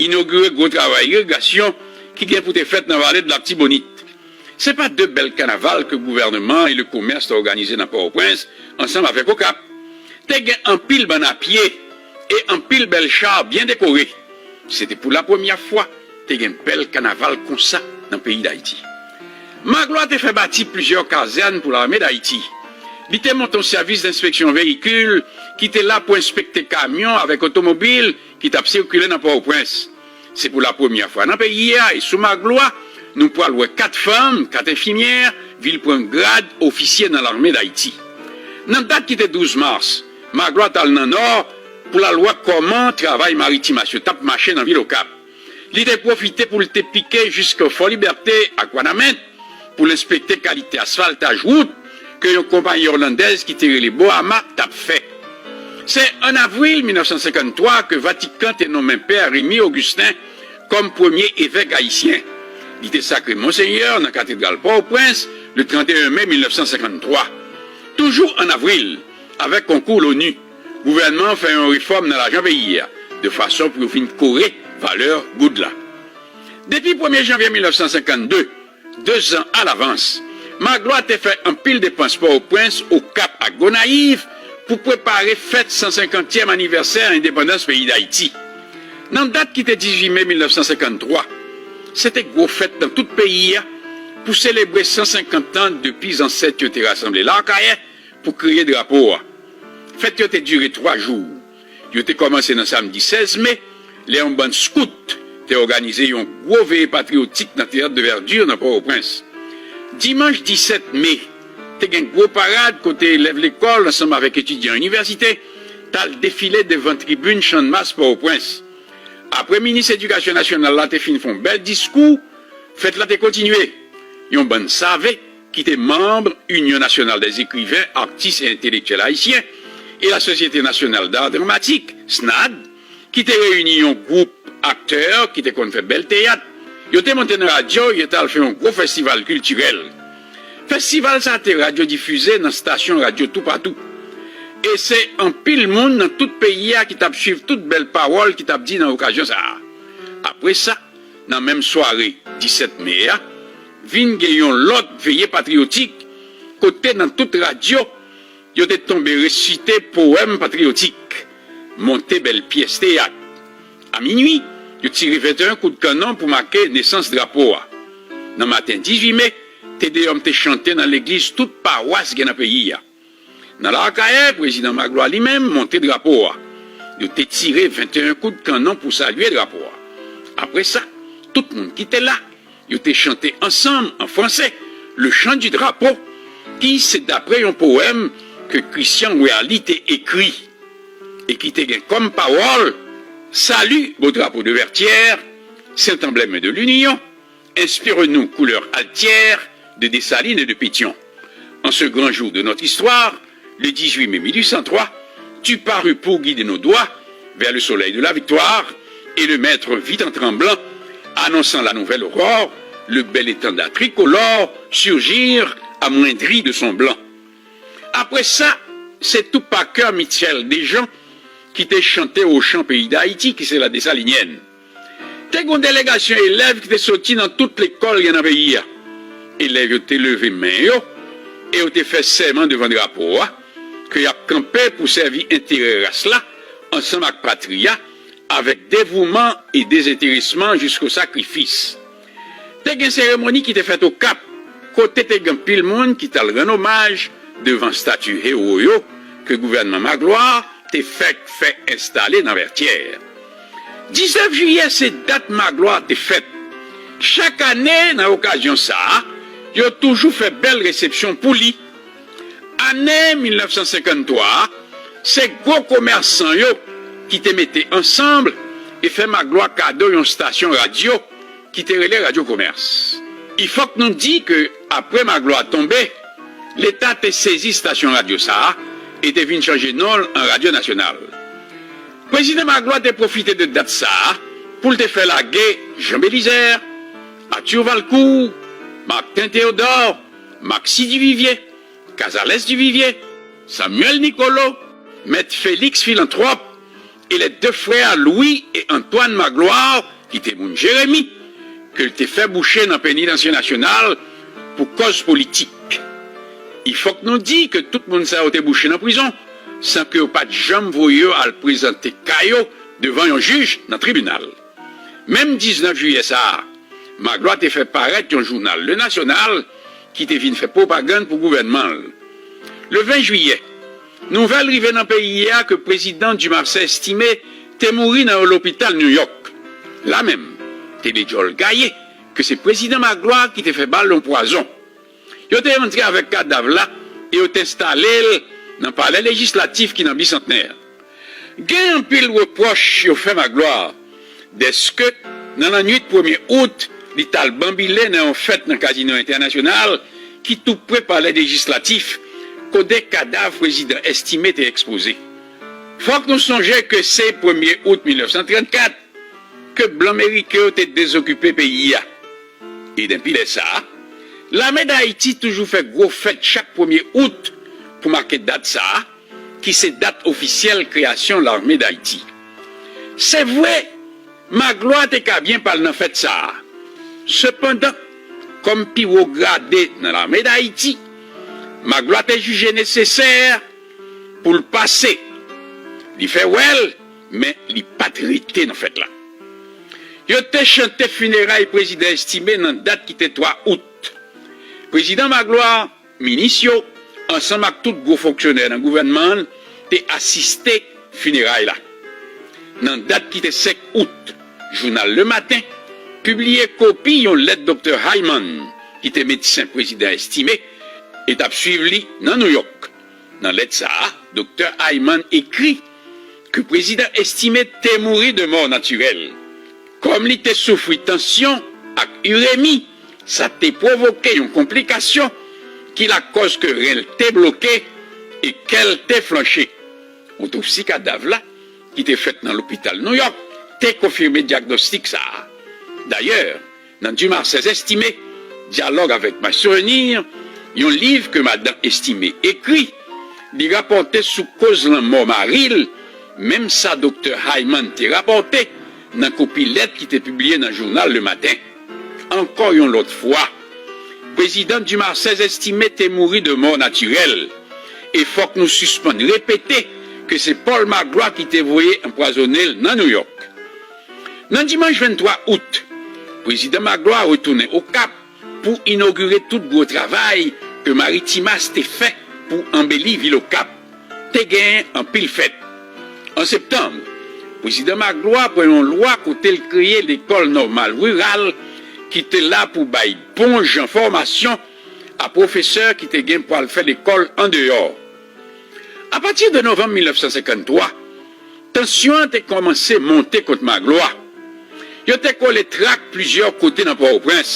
inogire gwo travay irigasyon ki gen pou te fèt nan vale de Latibonit. Se pa de bèl kanaval ke gouvènman e lekomès te òganize nan Pòtoprens ansanm avèk Okap. Te gen anpil bann a pye e anpil bèl cha byen dekore. Se te pou lapremyè fwa te gen bèl kanaval konsa nan peyi Dayiti. Magloire te fè bati plizyè kazèn pou Lame Dayiti. Li te monte yon sèvis denspeksyon veyikil ki te la pou enspekte kamyon avèk otomobil ki t ap sikile nan Pòtoprens. Se pou lapremyè fwa nan peyi a e sou Magloire, nou pral wè kat fanm, kat enfimyè, vin pran grad ofisye nan Lame Dayiti. Nan dat ki te douz mas, Magloire t al nan Nò pou l al wè kòman travay maritim asyo t ap mache nan vil Okap. Li te pwofite pou l te pike jiske Fò Libète ak Wanament pou l enspekte kalite asfaltaj wout ke yon konpayi olandèz ki te rele Boama t ap fè. Se ann avril mil nèf san senkanntwa ke Vatikan te nonmen Pè Remy Augustin kòm premye evèk ayisyen. Li te sakre Monsenyè nan Katedral Pòtoprens le trannteyen me mil nèf san senkanntwa. Toujou ann avril, avèk konkou l'ONU, gouvènman an fè yon refòm nan lajan peyi a, de fason pou yo vin kore valè goud la. Depi premye janvye mil nèf san senkannde, de zan alavans, Magloire te fè anpil depans Pòtoprens, Okap ak Gonayiv pou prepare fèt san senkantyèm anivèsè endepandans peyi Dayiti. Nan dat ki te dizuit me mil nèf san senkanntwa, se te gwo fèt nan tout peyi a pou selebre san senkant an depi zansèt yo te rasanble Lakayè pou kreye drapo a. Fèt yo te dire twa jou. Yo te kòmanse nan samdi sèz me, lè yon bann skout te òganize yon gwo veye patriyotik nan Teyat de Verdure nan Pòtoprens. Dimanch disèt me, te gen gwo parad kote elèv lekòl ansanm avèk etidyan inivèsite t al defile devan tribin Channmas Pòtoprens. Apre minis edikasyon nasyonal la te fin fè yon bèl diskou, fèt la te kontinye. Yon bann save ki te manm Union Nationale des Écrivains, Artistes et Intellectuels Haïtiens e la Société Nationale d'Art Dramatique, snad, ki te reyini yon gwoup aktè ki te konn fè bèl teyat. Yo te monte nan radyo, yo t al fè yon gwo festival kiltirèl. Festival sa a te radyodifize nan stasyon radyo toupatou. E se anpil moun nan tout peyi a ki t ap swiv tout bèl pawòl ki t ap di nan okazyon sa a. Apre sa, nan menm sware disèt me a, vin gen yon lòt veye patriyotik, kote nan tout radyo, yo te tonbe resite powèm patriyotik, monte bèl pyès teyat. A minui, yo tire venteyen kout kannon pou make nesans drapo a. Nan maten dizuit me, Te Deyòm te chante nan legliz tout pawas gen nan peyi a. Nan Lakayè, prezidan Magloire li menm monte drapo a. Yo te tire venteyen kout kannon pou salye drapo a. Apre sa, tout moun ki te la, yo te chante ansanm an franse le chant du drapeau, ki se dapre yon powèm ke Christian Werly te ekri e ki te gen kòm pawòl: Salut, beau drapeau de Vertières, saint emblème de l'union, inspire-nous, couleur altière, de Dessalines et de Pétion. En ce grand jour de notre histoire, le dix-huit mai mille huit cent trois, tu parus pour guider nos doigts vers le soleil de la victoire, et le maître vit en tremblant, annonçant la nouvelle aurore, le bel étendard tricolore surgir amoindri de son blanc. Apre sa, se tou pa kè Michel Dejean ki te chante Ochan peyi Dayiti, ki se la Desalinièn. Te gen yon delegasyon elèv ki te soti nan tout lekòl gen nan peyi a. Elèv yo te leve men yo e yo te fè sèman devan drapo a ke y ap kanpe pou sèvi enterè ras la ansanm ak patri a, avèk devouman e dezenteresman jisko sakrifis. Te gen seremoni ki te fèt Okap, kote te gen anpil moun ki t al rann omaj devan estati ewo yo ke gouvènman Magloire te fèk fè enstale nan Vètyè. Diznèf jiyè se dat Magloire te fèt. Chak ane, nan okazyon sa a, yo toujou fè bèl resepsyon pou li. Ane mil nèf san senkanntwa a, se gwo komèsan yo ki te mete ansanm e fè Magloire kado yon estasyon radyo ki te rele Radyo Komès. I fòk nou di ke apre Magloire tonbe, Leta te sezi estasyon radyo sa a e te vin chanje non l an Radyo Nasyonal. Prezidan Magloire te pwofite de dat sa a pou l te fè lage Jean Belizaire, Arthur Valcourt, Martin Théodore, Maxi Duvivier, Casalès Duvivier, Samuel Nicolo, Mèt Félix Philanthrope e les deux frères Louis et Antoine Magloire, ki te moun Jeremi, ke l te fè bouche nan Penitansye Nasyonal pou kòz politik. I fòk nou di ke tout moun sa yo te bouche nan prizon, san ke yo pa t janm voye yo al prezante ka yo devan yon jij nan tribinal. Menm diznèf jiyè sa a, Magloire te fè parèt yon jounal, Le National, ki te vin fè pwopagann pou gouvènman l. Le ven jiyè, nouvèl rive nan peyi a ke prezidan Dumarsais Estimé te mouri nan yon lopital New York. La menm, te de djòl gaye ke se prezidan Magloire ki te fè ba l yon pwazon. Yo te rantre avèk kadav la e yo te enstale l nan Palè Lejislatif ki nan Bisantnè. Gen anpil repwòch yo fè Magloire, dèske nan lannwit premye out, li t al banbile nan yon fèt nan Kazino Entènasyonal ki tou pre Palè Lejislatif, kote kadav prezidan Estimé te ekspoze. Fòk nou sonje ke se premye out mil nèf san trannkat ke blan meriken yo te dezokipe peyi a. E depi lè sa a, Lame d Ayiti toujou fè gwo fèt chak premye out pou make dat sa a, ki se dat ofisyèl kreyasyon Lame d Ayiti. Se vre, Maglwa te ka byen pa l nan fèt sa a. Sepandan, kòm pi wo grade nan Lame d Ayiti, Maglwa te jije nesesè pou l pase. Li fè wè l, men li pa t rete nan fèt la. Yo te chante fineray Prezidan Estimé nan dat ki te twa out. Prezidan Magloire, minis yo, ansanm ak tout gwo fonksyonè nan gouvènman an, te asiste fineray la. Nan dat ki te senk out, jounal Le Matin pibliye kopi yon lèt Doktè Hyman, ki te medsen Prezidan Estimé e t ap swiv li nan Nouyòk. Nan lèt sa a, Doktè Hyman ekri ke Prezidan Estimé te mouri de mò natirèl. Kòm li te soufri tansyon ak iremi, sa te pwovoke yon konplikasyon ki lakòz ke ren l te bloke e kè l te flanche. Otopsi kadav la, ki te fèt nan lopital Nouyòk, te konfime dyagnostik sa a. Dayè, nan Dumarsais Estimé, Dialogue avec mes souvenirs, yon liv ke madan Estimé ekri, li rapòte sou koz lanmò mari l, menm sa Doktè Hyman te rapòte nan kopi lèt ki te pibliye nan jounal Le Matin. Ankò yon lòt fwa, Prezidan Dumarsais Estimé te mouri de mò natirèl, e fòk nou sispann repete ke se Paul Magloire ki te voye anpwazonnen l nan Nouyòk. Nan dimanch venntwa out, Prezidan Magloire retounen Okap pou inogire tout gwo travay ke Maritimas te fè pou anbeli vil Okap. Te gen anpil fèt. An septanm, Prezidan Magloire pran yon lwa kote l kreye Lekòl Nòmal Riral ki te la pou bay bon jan fòmasyon a pwofesè ki te gen pou al fè lekòl andeyò. Apati de novanm mil nèf san senkanntwa, tansyon an te kòmanse monte kont Magloire. Yo te kole trak plizyè kote nan Pòtoprens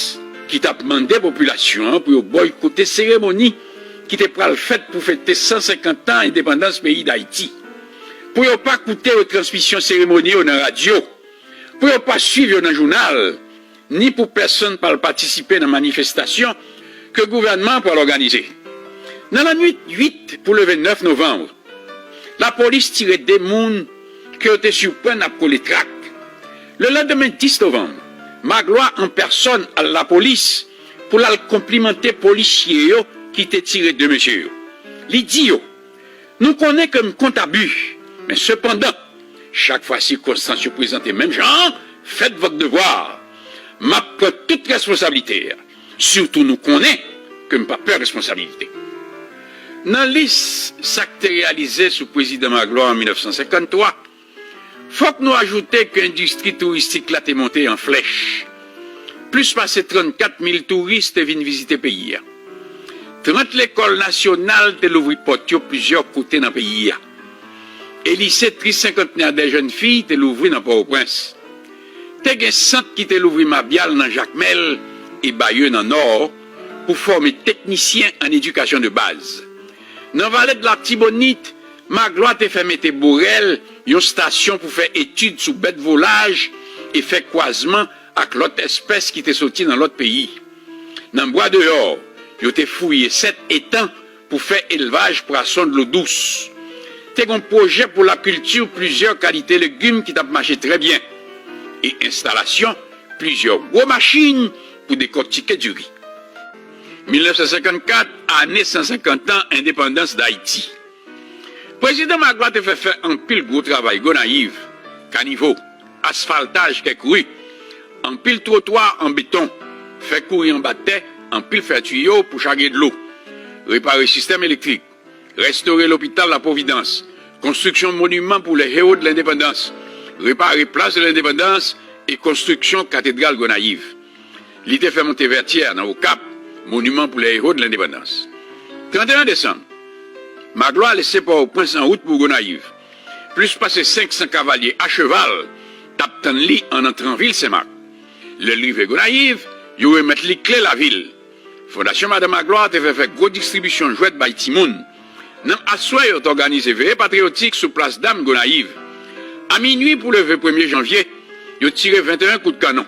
ki t ap mande popilasyon an pou yo bòykote seremoni ki te pral fèt pou fete san senkant an endepandans peyi Dayiti, pou yo pa koute retransmisyon seremoni yo nan radyo, pou yo pa swiv yo nan jounal, ni pou pèsonn pa al patisipe nan manifestasyon ke gouvènman an pral òganize. Nan lannwit uit pou leve nèf novanm, lapolis tire de moun ke yo te siprann ap kole trak. Lelandmen dis novanm, Magloire an pèsòn al lapolis pou l al konplimante polisye yo ki te tire de mesye yo. Li di yo, "Nou konnen ke m kont abi, men sepandan, chak fwa sikonstans yo prezante menm jan an, faites votre devoir. M ap pran tout responsablite a. Sitou nou konnen ke m pa pè responsablite." Nan lis sa k te reyalize sou Prezidan Magloire an mil nèf san senkanntwa, fòk nou ajoute ke endistri touristik la te monte an flèch. Plis pase trannkat mil touris te vin vizite peyi a. Trant lekòl nasyonal te louvri pòt yo plizyè kote nan peyi a. E lise Trisenkantnè dè Jèn Fi te louvri nan Pòtoprens. Te gen sant ki te louvri Mabyal nan Jakmèl e Bayeux nan Nò pou fòme teknisyen an edikasyon de baz. Nan Vale de Latibonit, Magloire te fè mete Borèl yon estasyon pou fè etid sou bèt volaj e fè kwazman ak lòt espès ki te soti nan lòt peyi. Nan Bwa Deyò, yo te fouye sèt etan pou fè elvaj pwason dlo dous. Te gen yon pwojè pou lakilti plizyè kalite legim ki t ap mache trè byen e enstalasyon plizyè gwo machin pou dekòtike diri. Mil nèf san senkannkat, ane san senkant an endepandans Dayiti. Prezidan Magloire te fè fè anpil gwo travay Gonayiv, kanivo, asfaltaj kèk ri, anpil twotwa an beton, fè kouri anba tè, anpil fè tiyo pou chage dlo, repare sistèm elektrik, restore lopital La Providence, konstriksyon moniman pou les héros de l'indépendance, repare Place de l'Indépendance e konstriksyon katedral Gonayiv. Li te fè monte Vètyè nan Okap, moniman pou les héros de l'indépendance. Tranteyen desanm, Magloire lese Pòtoprens an wout pou Gonayiv. Plis pase senk san kavalye a cheval t ap tann li annan Tranvil Senmak. Lè l rive Gonayiv, yo remèt li kle lavil. Fondasyon Madan Magloire te fè fè gwo distribisyon jwèt bay timoun. Nan aswè, yo t òganize veye patriyotik sou Plas Dam Gonayiv. A minui pou leve premye janvye, yo tire venteyen kout kannon.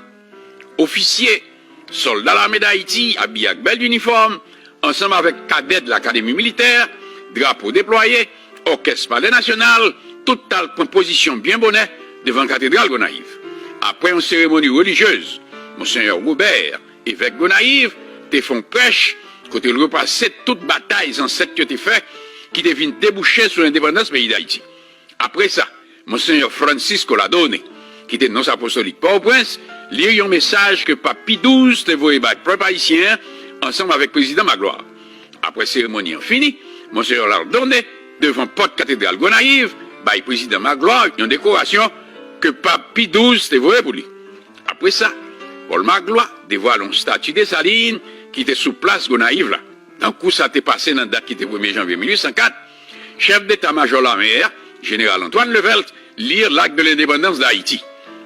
Ofisye, sòlda Lame Dayiti, abiye ak bèl inifòm, ansanm avèk kadèt Lakademi Militè, drapo deplwaye, òkès Palè Nasyonal, tout t al pran pozisyon byen bonè devan Katedral Gonayiv. Apre yon seremoni relijyez, Monseyè Robert, evèk Gonayiv, te fè yon prèch kote l repase tout batay zansèt yo te fè ki te vin debouche sou lendepandans peyi Dayiti. Apre sa, Monseyè Francisco Ladone, ki te nons apostolik Pòtoprens, li yon mesaj ke Pap Pi douz te voye bay pèp ayisyen an ansanm avèk Prezidan Magloire. Apre seremoni an fini, Monseyè Ladone, devan pòt Katedral Gonayiv, bay Prezidan Magloire yon dekorasyon ke Pap Pi douz te voye pou li. Apre sa, Pòl Magloire devwale yon stati Desalin ki te sou plas Gonayiv la. Tankou sa te pase nan dat ki te premye janvye mil uit san kat, chèf deta majò lame a, jeneral Antoine Levelt, li L'acte de l'indépendance d'Haïti.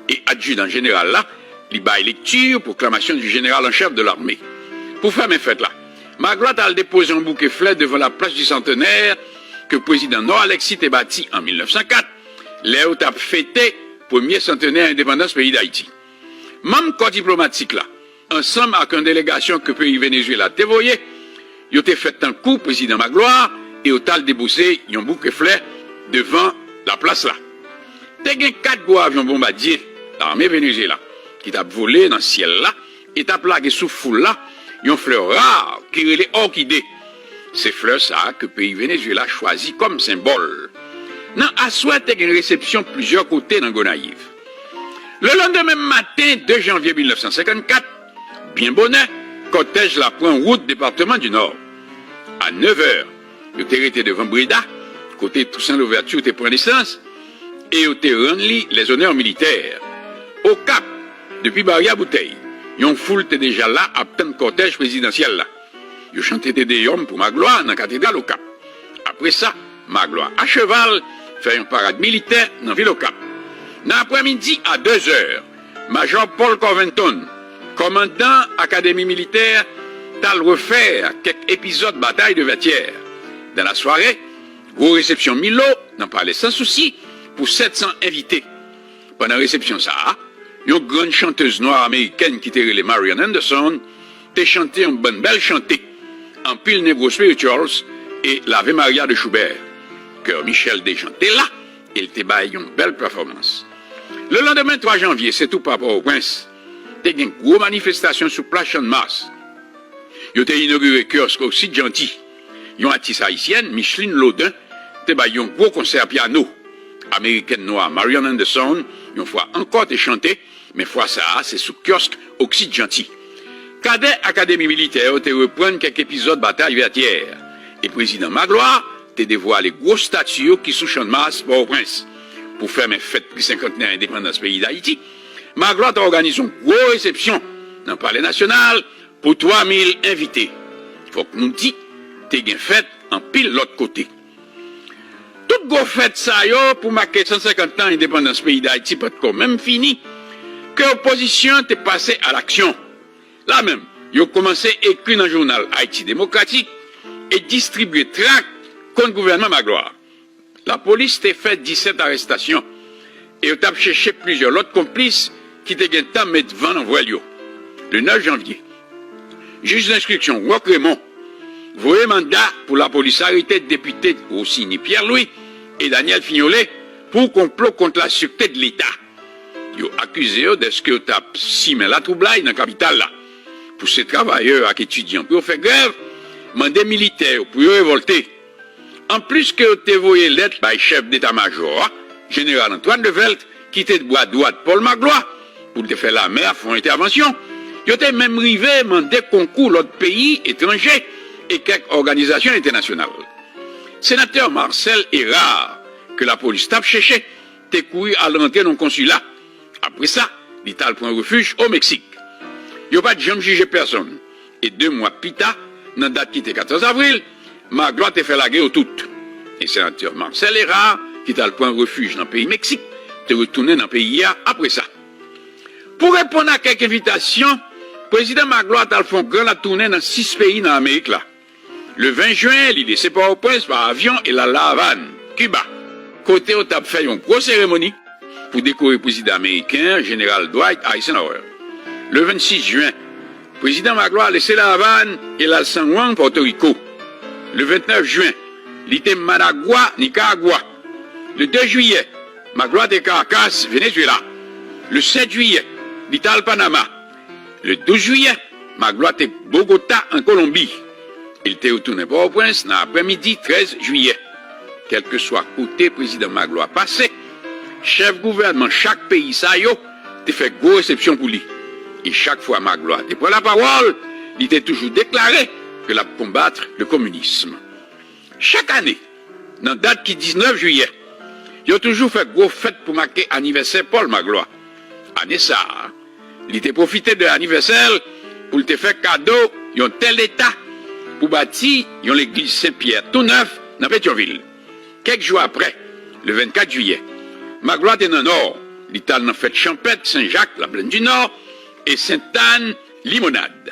E adjidan jeneral la, li bay lekti pwoklamasyon di jeneral an chèf de lame. Pou fèmen fèt la, Magloire t al depoze yon bouke flè devan laplas di Santènè ke prezidan Nò Alexis te bati an mil nèf san kat, lè yo t ap fete premye santènè endepandans peyi Dayiti. Manm kò diplomatik la, ansanm ak yon delegasyon ke peyi Venezuela te voye, yo te fèt tankou Prezidan Magloire e yo t al depoze yon bouke flè devan laplas la. Te gen kat gwo avyon bonbadye lame Venezuela ki t ap vole nan syèl la e t ap lage sou foul la yon flè ra ki rele òkide. Se flè sa a ke peyi Venezuela chwazi kòm senbòl. Nan aswè, te gen resepsyon plizyè kote nan Gonayiv. Lelandemen maten, de janvye mil nèf san senkannkat, byen bonè, kòtèj la pran wout depatman di Nò. A nevè, yo te rete devan Breda, kote Toussaint Louverture te pran nesans, e yo te rann li lèzonè militè. Okap, depi Baryè Boutèy, yon foul te deja la ap tann kòtèj prezidansyèl la. Yo chante Te Deyòm pou Magloire nan katedral Okap. Apre sa, Magloire acheval fè yon parad militè nan vil Okap. Nan aprèmidi a dezè, Majò Paul Covington, kòmandan Akademi Militè, t al refè kèk epizòd batay de Vètyè. Dan lasware, gwo resepsyon Milo nan Palè Sansousi pou sèt san envite. Pandan resepsyon sa a, yon grann chantez nwa amerikèn ki te rele Marian Anderson te chante yon bann bèl chante, anpil Negro Spirituals e L'Ave Maria de Schubert. Kè Michel Dejean te la e l te bay yon bèl pèfòmans. Lelandemen twa janvye, se tou pa Pòtoprens, te gen gwo manifestasyon sou plas Channmas. Yo te inogire kyòsk Oksid Janti. Yon atis ayisyèn, Micheline Laudin, te bay yon gwo konsè pyano. Amerikèn nwa Marian Anderson, yon fwa ankò, te chante, men fwa sa a, se sou kyòsk Oksid Janti. Kadè Akademi Militè yo te reprann kèk epizòd batay Vètyè, e Prezidan Magloire te devwale gwo stati yo ki sou Channmas, Pòtoprens. Pou fèmen fèt senkantnè endepandans peyi Dayiti, Magloire te òganize yon gwo resepsyon nan Palè Nasyonal pou twa mil envite. Fòk nou di, te gen fèt anpil lòt kote. Tout gwo fèt sa yo pou make san senkant tan endepandans peyi Dayiti pa t ko menm fini, ke opozisyon te pase a laksyon. La menm, yo kòmanse ekri nan jounal Ayiti Demokratik e distribye trak kont gouvènman Magloire. Lapolis te fè disèt arèstasyon e yo t ap chèche plizyè lòt konplis ki te gentan met van nan vwèl yo. Le nèf janvye, jij denstriksyon Rock Raymond voye manda pou lapolis arete depite Rosiny Pierre-Louis e Daniel Fignolet pou konplo kont lasirte de Leta. Yo akize yo dèske yo t ap simen latwoublay nan kapital la, pouse travayè ak etidyan pou yo fè grèv, mande militè yo pou yo revòlte. Anplis ke yo te voye lèt bay chèf deta majò a, jeneral Antoine Levelt, ki te bra dwat Paul Magloire, pou l te fè lame a fè yon entèvansyon, yo te menm rive mande konkou lòt peyi etranje e kèk òganizasyon entènasyonal. Senatè Marcel Hérard, ke lapolis t ap chèche, te kouri al rantre nan yon konsila. Apre sa, li t al pran refij o Meksik. Yo pa t janm jije pèsonn. E de mwa pita, nan dat ki te katòz avril, Magloire te fè lage yo tout. E senatè Marcel Hérard, ki t al pran refij nan peyi Meksik, te retounen nan peyi a apre sa. Pou reponn a kèk envitasyon, Prezidan Magloire t al fè yon gran latounen nan sis peyi nan Amerik la. Le ven jen, li lese Pòtoprens pa avyon e l al La Avàn, Kiba, kote yo t ap fè yon gwo seremoni pou dekore prezidan ameriken an, Jeneral Dwight Eisenhower. Le vennsis jen, prezidan Magloire lese La Avàn e l al San Juan, Pòtoriko. Le ventnèf jen, li te Managua, Nikaragwa. Le de jiyè, Magloire te Caracas, Venezuela. Le sèt jiyè, li t al Panama. Le douz jiyè, Magloire te Bogota, an Kolonbi. Li te retounen Pòtoprens nan aprèmidi trèz jiyè. Kèlkeswa kote prezidan Magloire pase, chèf gouvènman chak peyi sa yo te fè gwo resepsyon pou li. E chak fwa Magloire te pran lapawòl, li te toujou deklare ke l ap konbat le communisme. Chak ane, nan dat ki diznèf jiyè, yo toujou fè gwo fèt pou make anivèsè Pòl Magloire. Ane sa a, li te pwofite de anivèsè l pou l te fè kado yon tè leta pou bati yon legliz Sen Pyè tou nèf nan Petyonvil. Kèk jou apre, le vennkat jiyè, Magloire te nan Nò, li t al nan fèt chanpèt Sen Jak, Laplèn di Nò, e Sentàn, Limonad.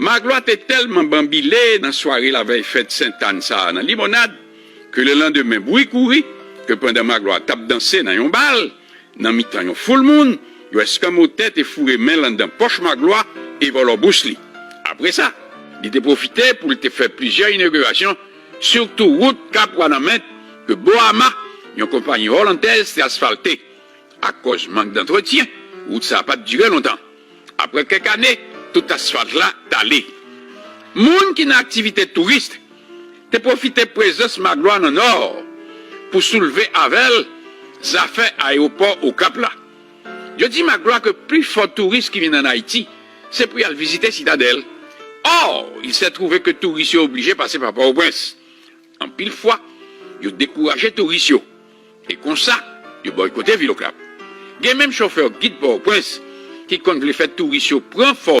Magloire te tèlman banbile nan sware lavèy fèt Sentàn sa a nan Limonad, ke lelandemen bri kouri ke pandan Magloire t ap danse nan yon bal, nan mitan yon foul moun, yo eskanmotè te foure men l anndan pòch Magloire e vòlò bous li. Apre sa, li te pwofite pou l te fè plizyè inogirasyon, sitou wout Kap Wanament ke Boama, yon konpayi olandèz, te asfalte. Akòz mank dantretyen, wout sa a pa t dire lontan. Apre kèk ane, tout asfalt la tale. Moun ki nan aktivite touris te pwofite prezans Magloire nan Nò pou soulve avè l zafè ayewopò Okap la. Yo di Magloire ke pifò touris ki vin ann Ayiti se pou y al vizite Sitadèl. Or, il s'est trouvé que touris yo oblije pase pa Pòtoprens. Anpil fwa, yo dekouraje touris yo. E konsa, yo bòykote vil Okap. Gen menm chofè gid Pòtoprens ki konn vle fè touris yo pran Fò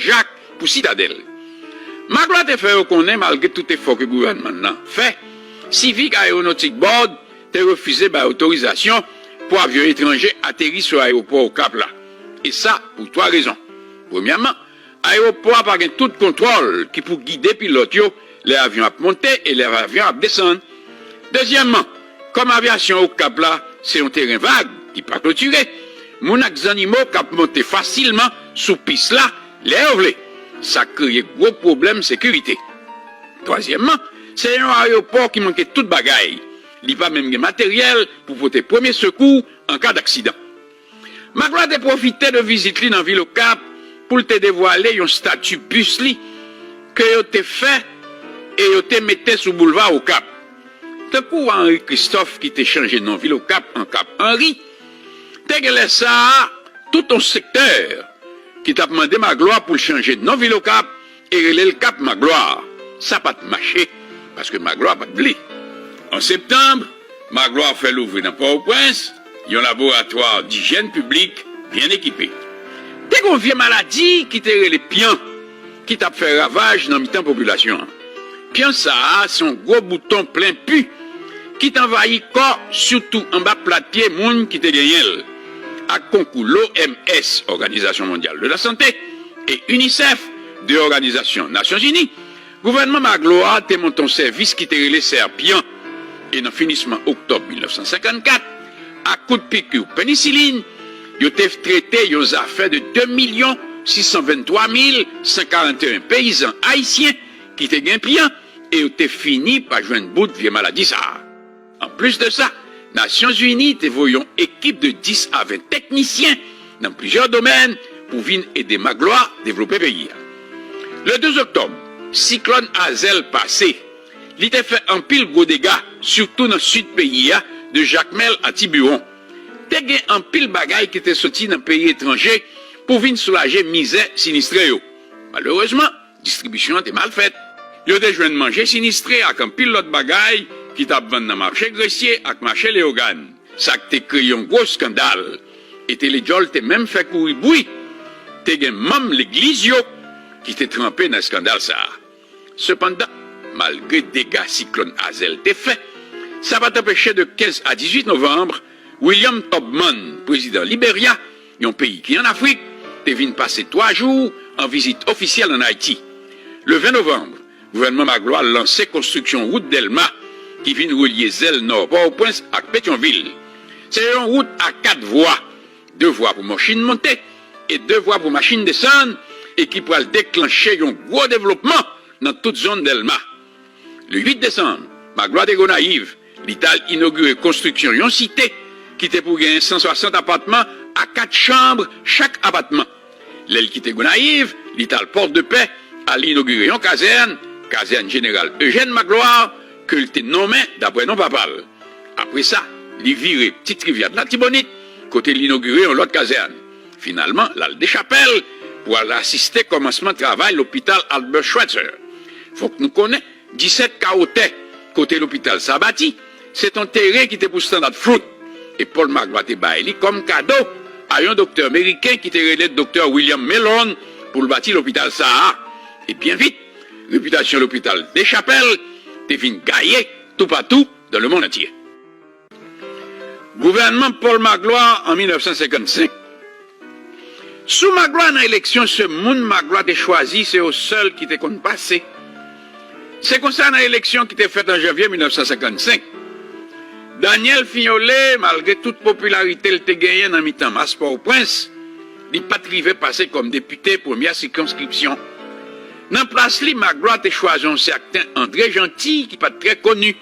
Jak pou Sitadèl. Magloire te fè yo konnen, malgre tout efò ke gouvènman nan fè, Civic Aeronautic Board te refize bay otorizasyon pou avyon etranje ateri sou ayewopò Okap la. E sa, pou twa rezon. Premyèman, ayewopò a pa gen tout kontwòl ki pou gide pilòt yo lè avyon ap monte e lè avyon ap desann. Dezyèmman, kòm avyasyon Okap la se yon teren vag ki pa klotire, moun ak zannimo k ap monte fasilman sou pis la lè yo vle. Sa kreye gwo pwoblèm sekirite. Twazyèmman, se yon ayewopò ki manke tout bagay. Li pa menm gen materyèl pou pote premye sekou an ka daksidan. Magloire te pwofite de vizit li nan vil Okap pou l te devwale yon stati bis li ke yo te fè e yo te mete sou boulva Okap. Tankou wa Henri Christophe ki te chanje non vil Okap an Kap Anri, te gen lè sa a tout yon sektè ki t ap mande Magloire pou l chanje non vil Okap e rele l Kap Magloire. Sa pa t mache, paske Magloire pa t vle. An septanm, Magloire fè louvri nan Pòtoprens yon laboratwa dijyèn piblik byen ekipe. Te gen yon vye maladi ki te rele pyan, ki t ap fè ravaj nan mitan popilasyon an. Pyan sa a se yon gwo bouton plen pi ki t anvayi kò, sitou anba plat pye moun ki te genyen l. Ak konkou l'O M S, Òganizasyon Mondyal de la Sante, e UNICEF, de Òganizasyon Nasyonzini, gouvènman Magloire te monte yon sèvis ki te rele Sèpyan. E nan finisman oktòb mil nèf san senkannkat, ak kout piki penisilin, yo te trete yon zafè de de milyon sis san venntwa mil san karanteyen peyizan ayisyen ki te gen pyan, e yo te fini pa jwenn bout vye maladi sa a. Anplis de sa, Nasyonzini te voye yon ekip de dis a ven teknisyen nan plizyè domèn pou vin ede Magloire devlope peyi a. Le douz oktòb, siklòn Azèl pase. Li te fè anpil gwo dega, sitou nan sid peyi a, de Jakmèl a Tibiwon. Te gen anpil bagay ki te soti nan peyi etranje pou vin soulaje mizè sinistre yo. Malerezman, distribisyon an te mal fèt. Yo te jwenn manje sinistre ak anpil lòt bagay ki t ap vann nan mache Gresye ak mache Leyogàn, sa k te kreye yon gwo eskandal. E Teledjòl te menm fè kouri bri. Te gen manm legliz yo ki te tranpe nan eskandal sa a. Sepandan, malgre dega siklòn Azèl te fè, sa pa t anpeche de kenz a dizuit novanm, William Tubman, prezidan Liberya, yon peyi ki ann Afrik, te vin pase twa jou an vizit ofisyèl ann Ayiti. Le ven novanm, gouvènman Magloire lanse konstriksyon wout Dèlma ki vin relye zèl nò Pòtoprens ak Petyonvil. Se yon wout a kat vwa, de vwa pou machin monte e de vwa pou machin desann, e ki pral deklanche yon gwo devlopman nan tout zòn Dèlma. Le uit desanm, Magloire te Gonayiv, li t al inogire konstriksyon yon site ki te pou genyen san swasant apatman a kat chanm chak apatman. Lè l kite Gonayiv, li t al Pòtoprens, al inogire yon kazèn, kazèn jeneral Eugène Magloire, ke l te nonmen daprè non papa l. Apre sa, li vire Ti Rivyè Latibonit, kote l inogire yon lòt kazèn. Finalman, l al Dechapèl pou al asiste kòmansman travay lopital Albert Schweitzer. Fòk nou konnen, disèt kawo tè kote lopital sa bati, se t on teren ki te pou Standard Fruit, e Paul Magloire te bay li kòm kado a yon doktè meriken ki te rele doktè William Malone pou l bati lopital sa a. E byen vit, repitasyon lopital Dechapèl te vin gaye toupatou dans le monde entier. Gouvènman Paul Magloire an mil nèf san senkannsenk. Sou Magloire nan eleksyon, se moun Magloire te chwazi, se yo sèl ki te konn pase. Se konsa, nan eleksyon ki te fèt an janvye mil nèf san senkannsenk, Daniel Fignolé, malgre tout popilarite l te genyen nan mitan mas Pòtoprens, li pa t rive pase kòm depite premyè sikonskripsyon. Nan plas li, Magloire te chwazi yon sèten André Jeanty ki pa t trè koni.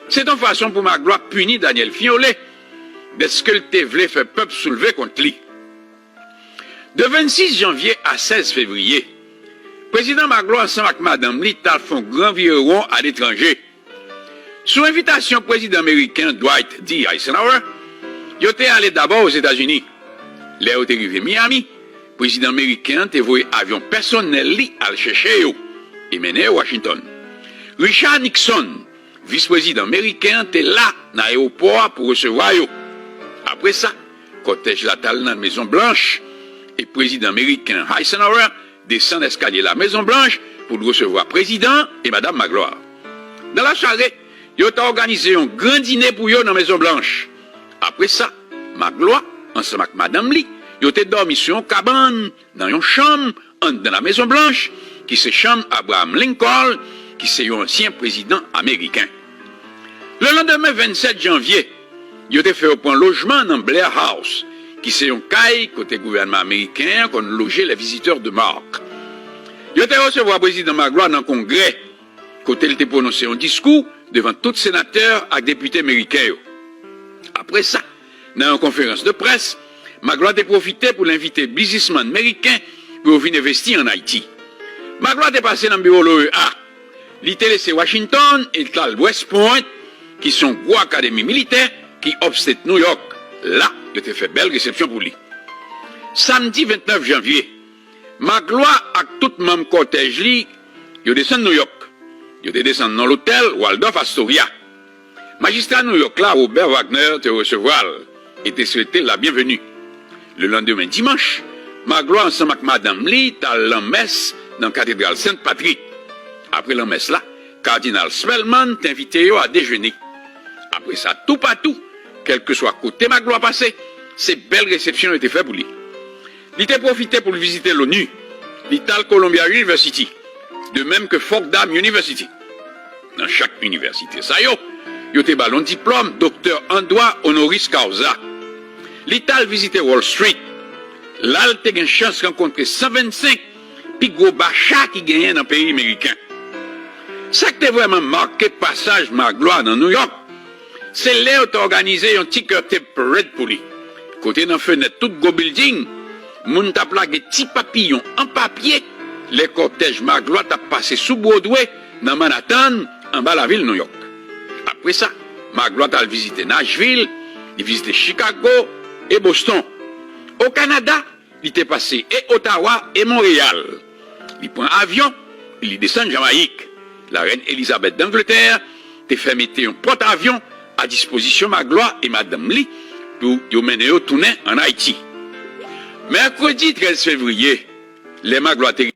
Se t yon fason pou Magloire pini Daniel Fignolé, dèske l te vle fè pèp soulve kont li. De vennsis janvye a sèz fevriye, prezidan Magloire ansanm ak madanm li t al fè yon gran virewon aletranje. Sou envitasyon prezidan meriken Dwight D. Eisenhower, yo te ale dabò Ozetazini. Lè yo te rive Miami, prezidan meriken an te voye avyon pèsonèl li al chèche yo e mennen yo Washington. Richard Nixon, vis prezidan meriken an, te la nan ayewopò a pou resevwa yo. Apre sa, kòtèj la t al nan Mezon Blanch e prezidan meriken Eisenhower desann eskalye la Mezon Blanch pou l resevwa prezidan e madanm Magloire. Nan laswarè, yo t òganize yon gran dine pou yo nan Mezon Blanch. Apre sa, Magloire, ansanm ak madanm li, yo te dòmi sou yon kabann nan yon chanm anndan la Mezon Blanch, ki se chanm Abraham Lincoln, ki se yon ansyen prezidan ameriken. Le landemen, vennsèt janvye, yo te fè yo pran lojman nan Blair House, ki se yon kay kote gouvènman ameriken an konn loje les visiteurs de marque. Yo te resevwa prezidan Magloire nan Kongrè, kote l te pwononse yon diskou devan tout senatè ak depite meriken yo. Apre sa, nan yon konferans de près, Magloire te pwofite pou l envite biznismann meriken pou yo vin envesti ann Ayiti. Magloire te pase nan biwo l'O E A. Li te lese Washington e l t al West Point, ki se yon gwo akademi militè ki upstate New York. La, yo te fè bèl resepsyon pou li. Samdi ventnèf janvye, Magloire ak tout manm kòtèj li, yo desann Nouyòk. Yo te desann nan lotèl Waldorf Astoria. Majistra Nouyòk la, Robert Wagner, te resevwa l e te swete l la byenveni. Le landemen dimanch, Magloire ansanm ak madanm li t al lanmès nan katedral Sent Patrik. Apre lanmès la, Kadinal Spellman te envite yo a dejene. Apre sa, toupatou, kèlkeswa kote Magloire pase, se bèl resepsyon yo te fè pou li. Li te pwofite pou l vizite l'ONU. Li t al Columbia University, de menm ke Fordham University. Nan chak inivèsite sa yo, yo te ba l yon diplòm doktè an dwa honoris causa. Li t al vizite Wall Street. La l te gen chans rankontre san vennsenk pi gwo bacha ki genyen nan peyi meriken. Sa k te vrèman make pasaj Magloire nan Nouyòk, se lè yo te òganize yon ticker tape parade pou li, kote nan fenèt tout gwo bilding, moun t ap lage ti papiyon an papye lè kòtèj Magloire t ap pase sou Broadway nan Manhattan, anba lavil Nouyòk. Apre sa, Magloire t al vizite Nashville, li vizite Chicago e Boston. O Kanada, li te pase e Ottawa e Monreyal. Li pran avyon e li desann Jamayik. Larèn Elizabeth d'Angleterre te fè mete yon pòt avyon a dispozisyon Magloire e madanm li pou yo mennen yo tounen ann Ayiti. Mèkredi trèz fevriye, lè Magloire te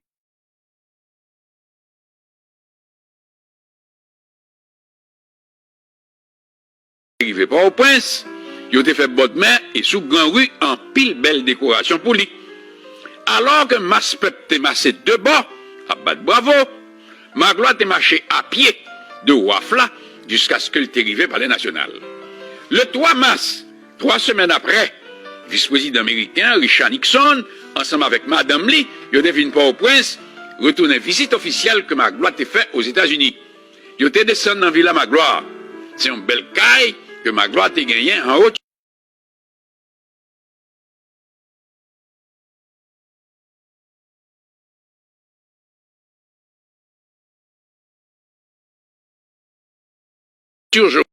rive Pòtoprens, Yo te fè bòdmen e sou gran ri anpil bèl dekorasyon pou li. Alò ke mas pèp te mase de bò ap bat bravo, Maglwa te mache a pye de waf la jiskaske l te rive Palè Nasyonal. Le twa mas, twa semèn apre, vis prezidan meriken an, Richard Nixon, ansanm avèk madanm li, yo te vin Pòtoprens, retounen vizit ofisyèl ke Maglwa te fè Ozetazini. Yo te desann nan Vila Maglwa. Se yon bèl kay ke Maglwa te genyen anwo Turgeau.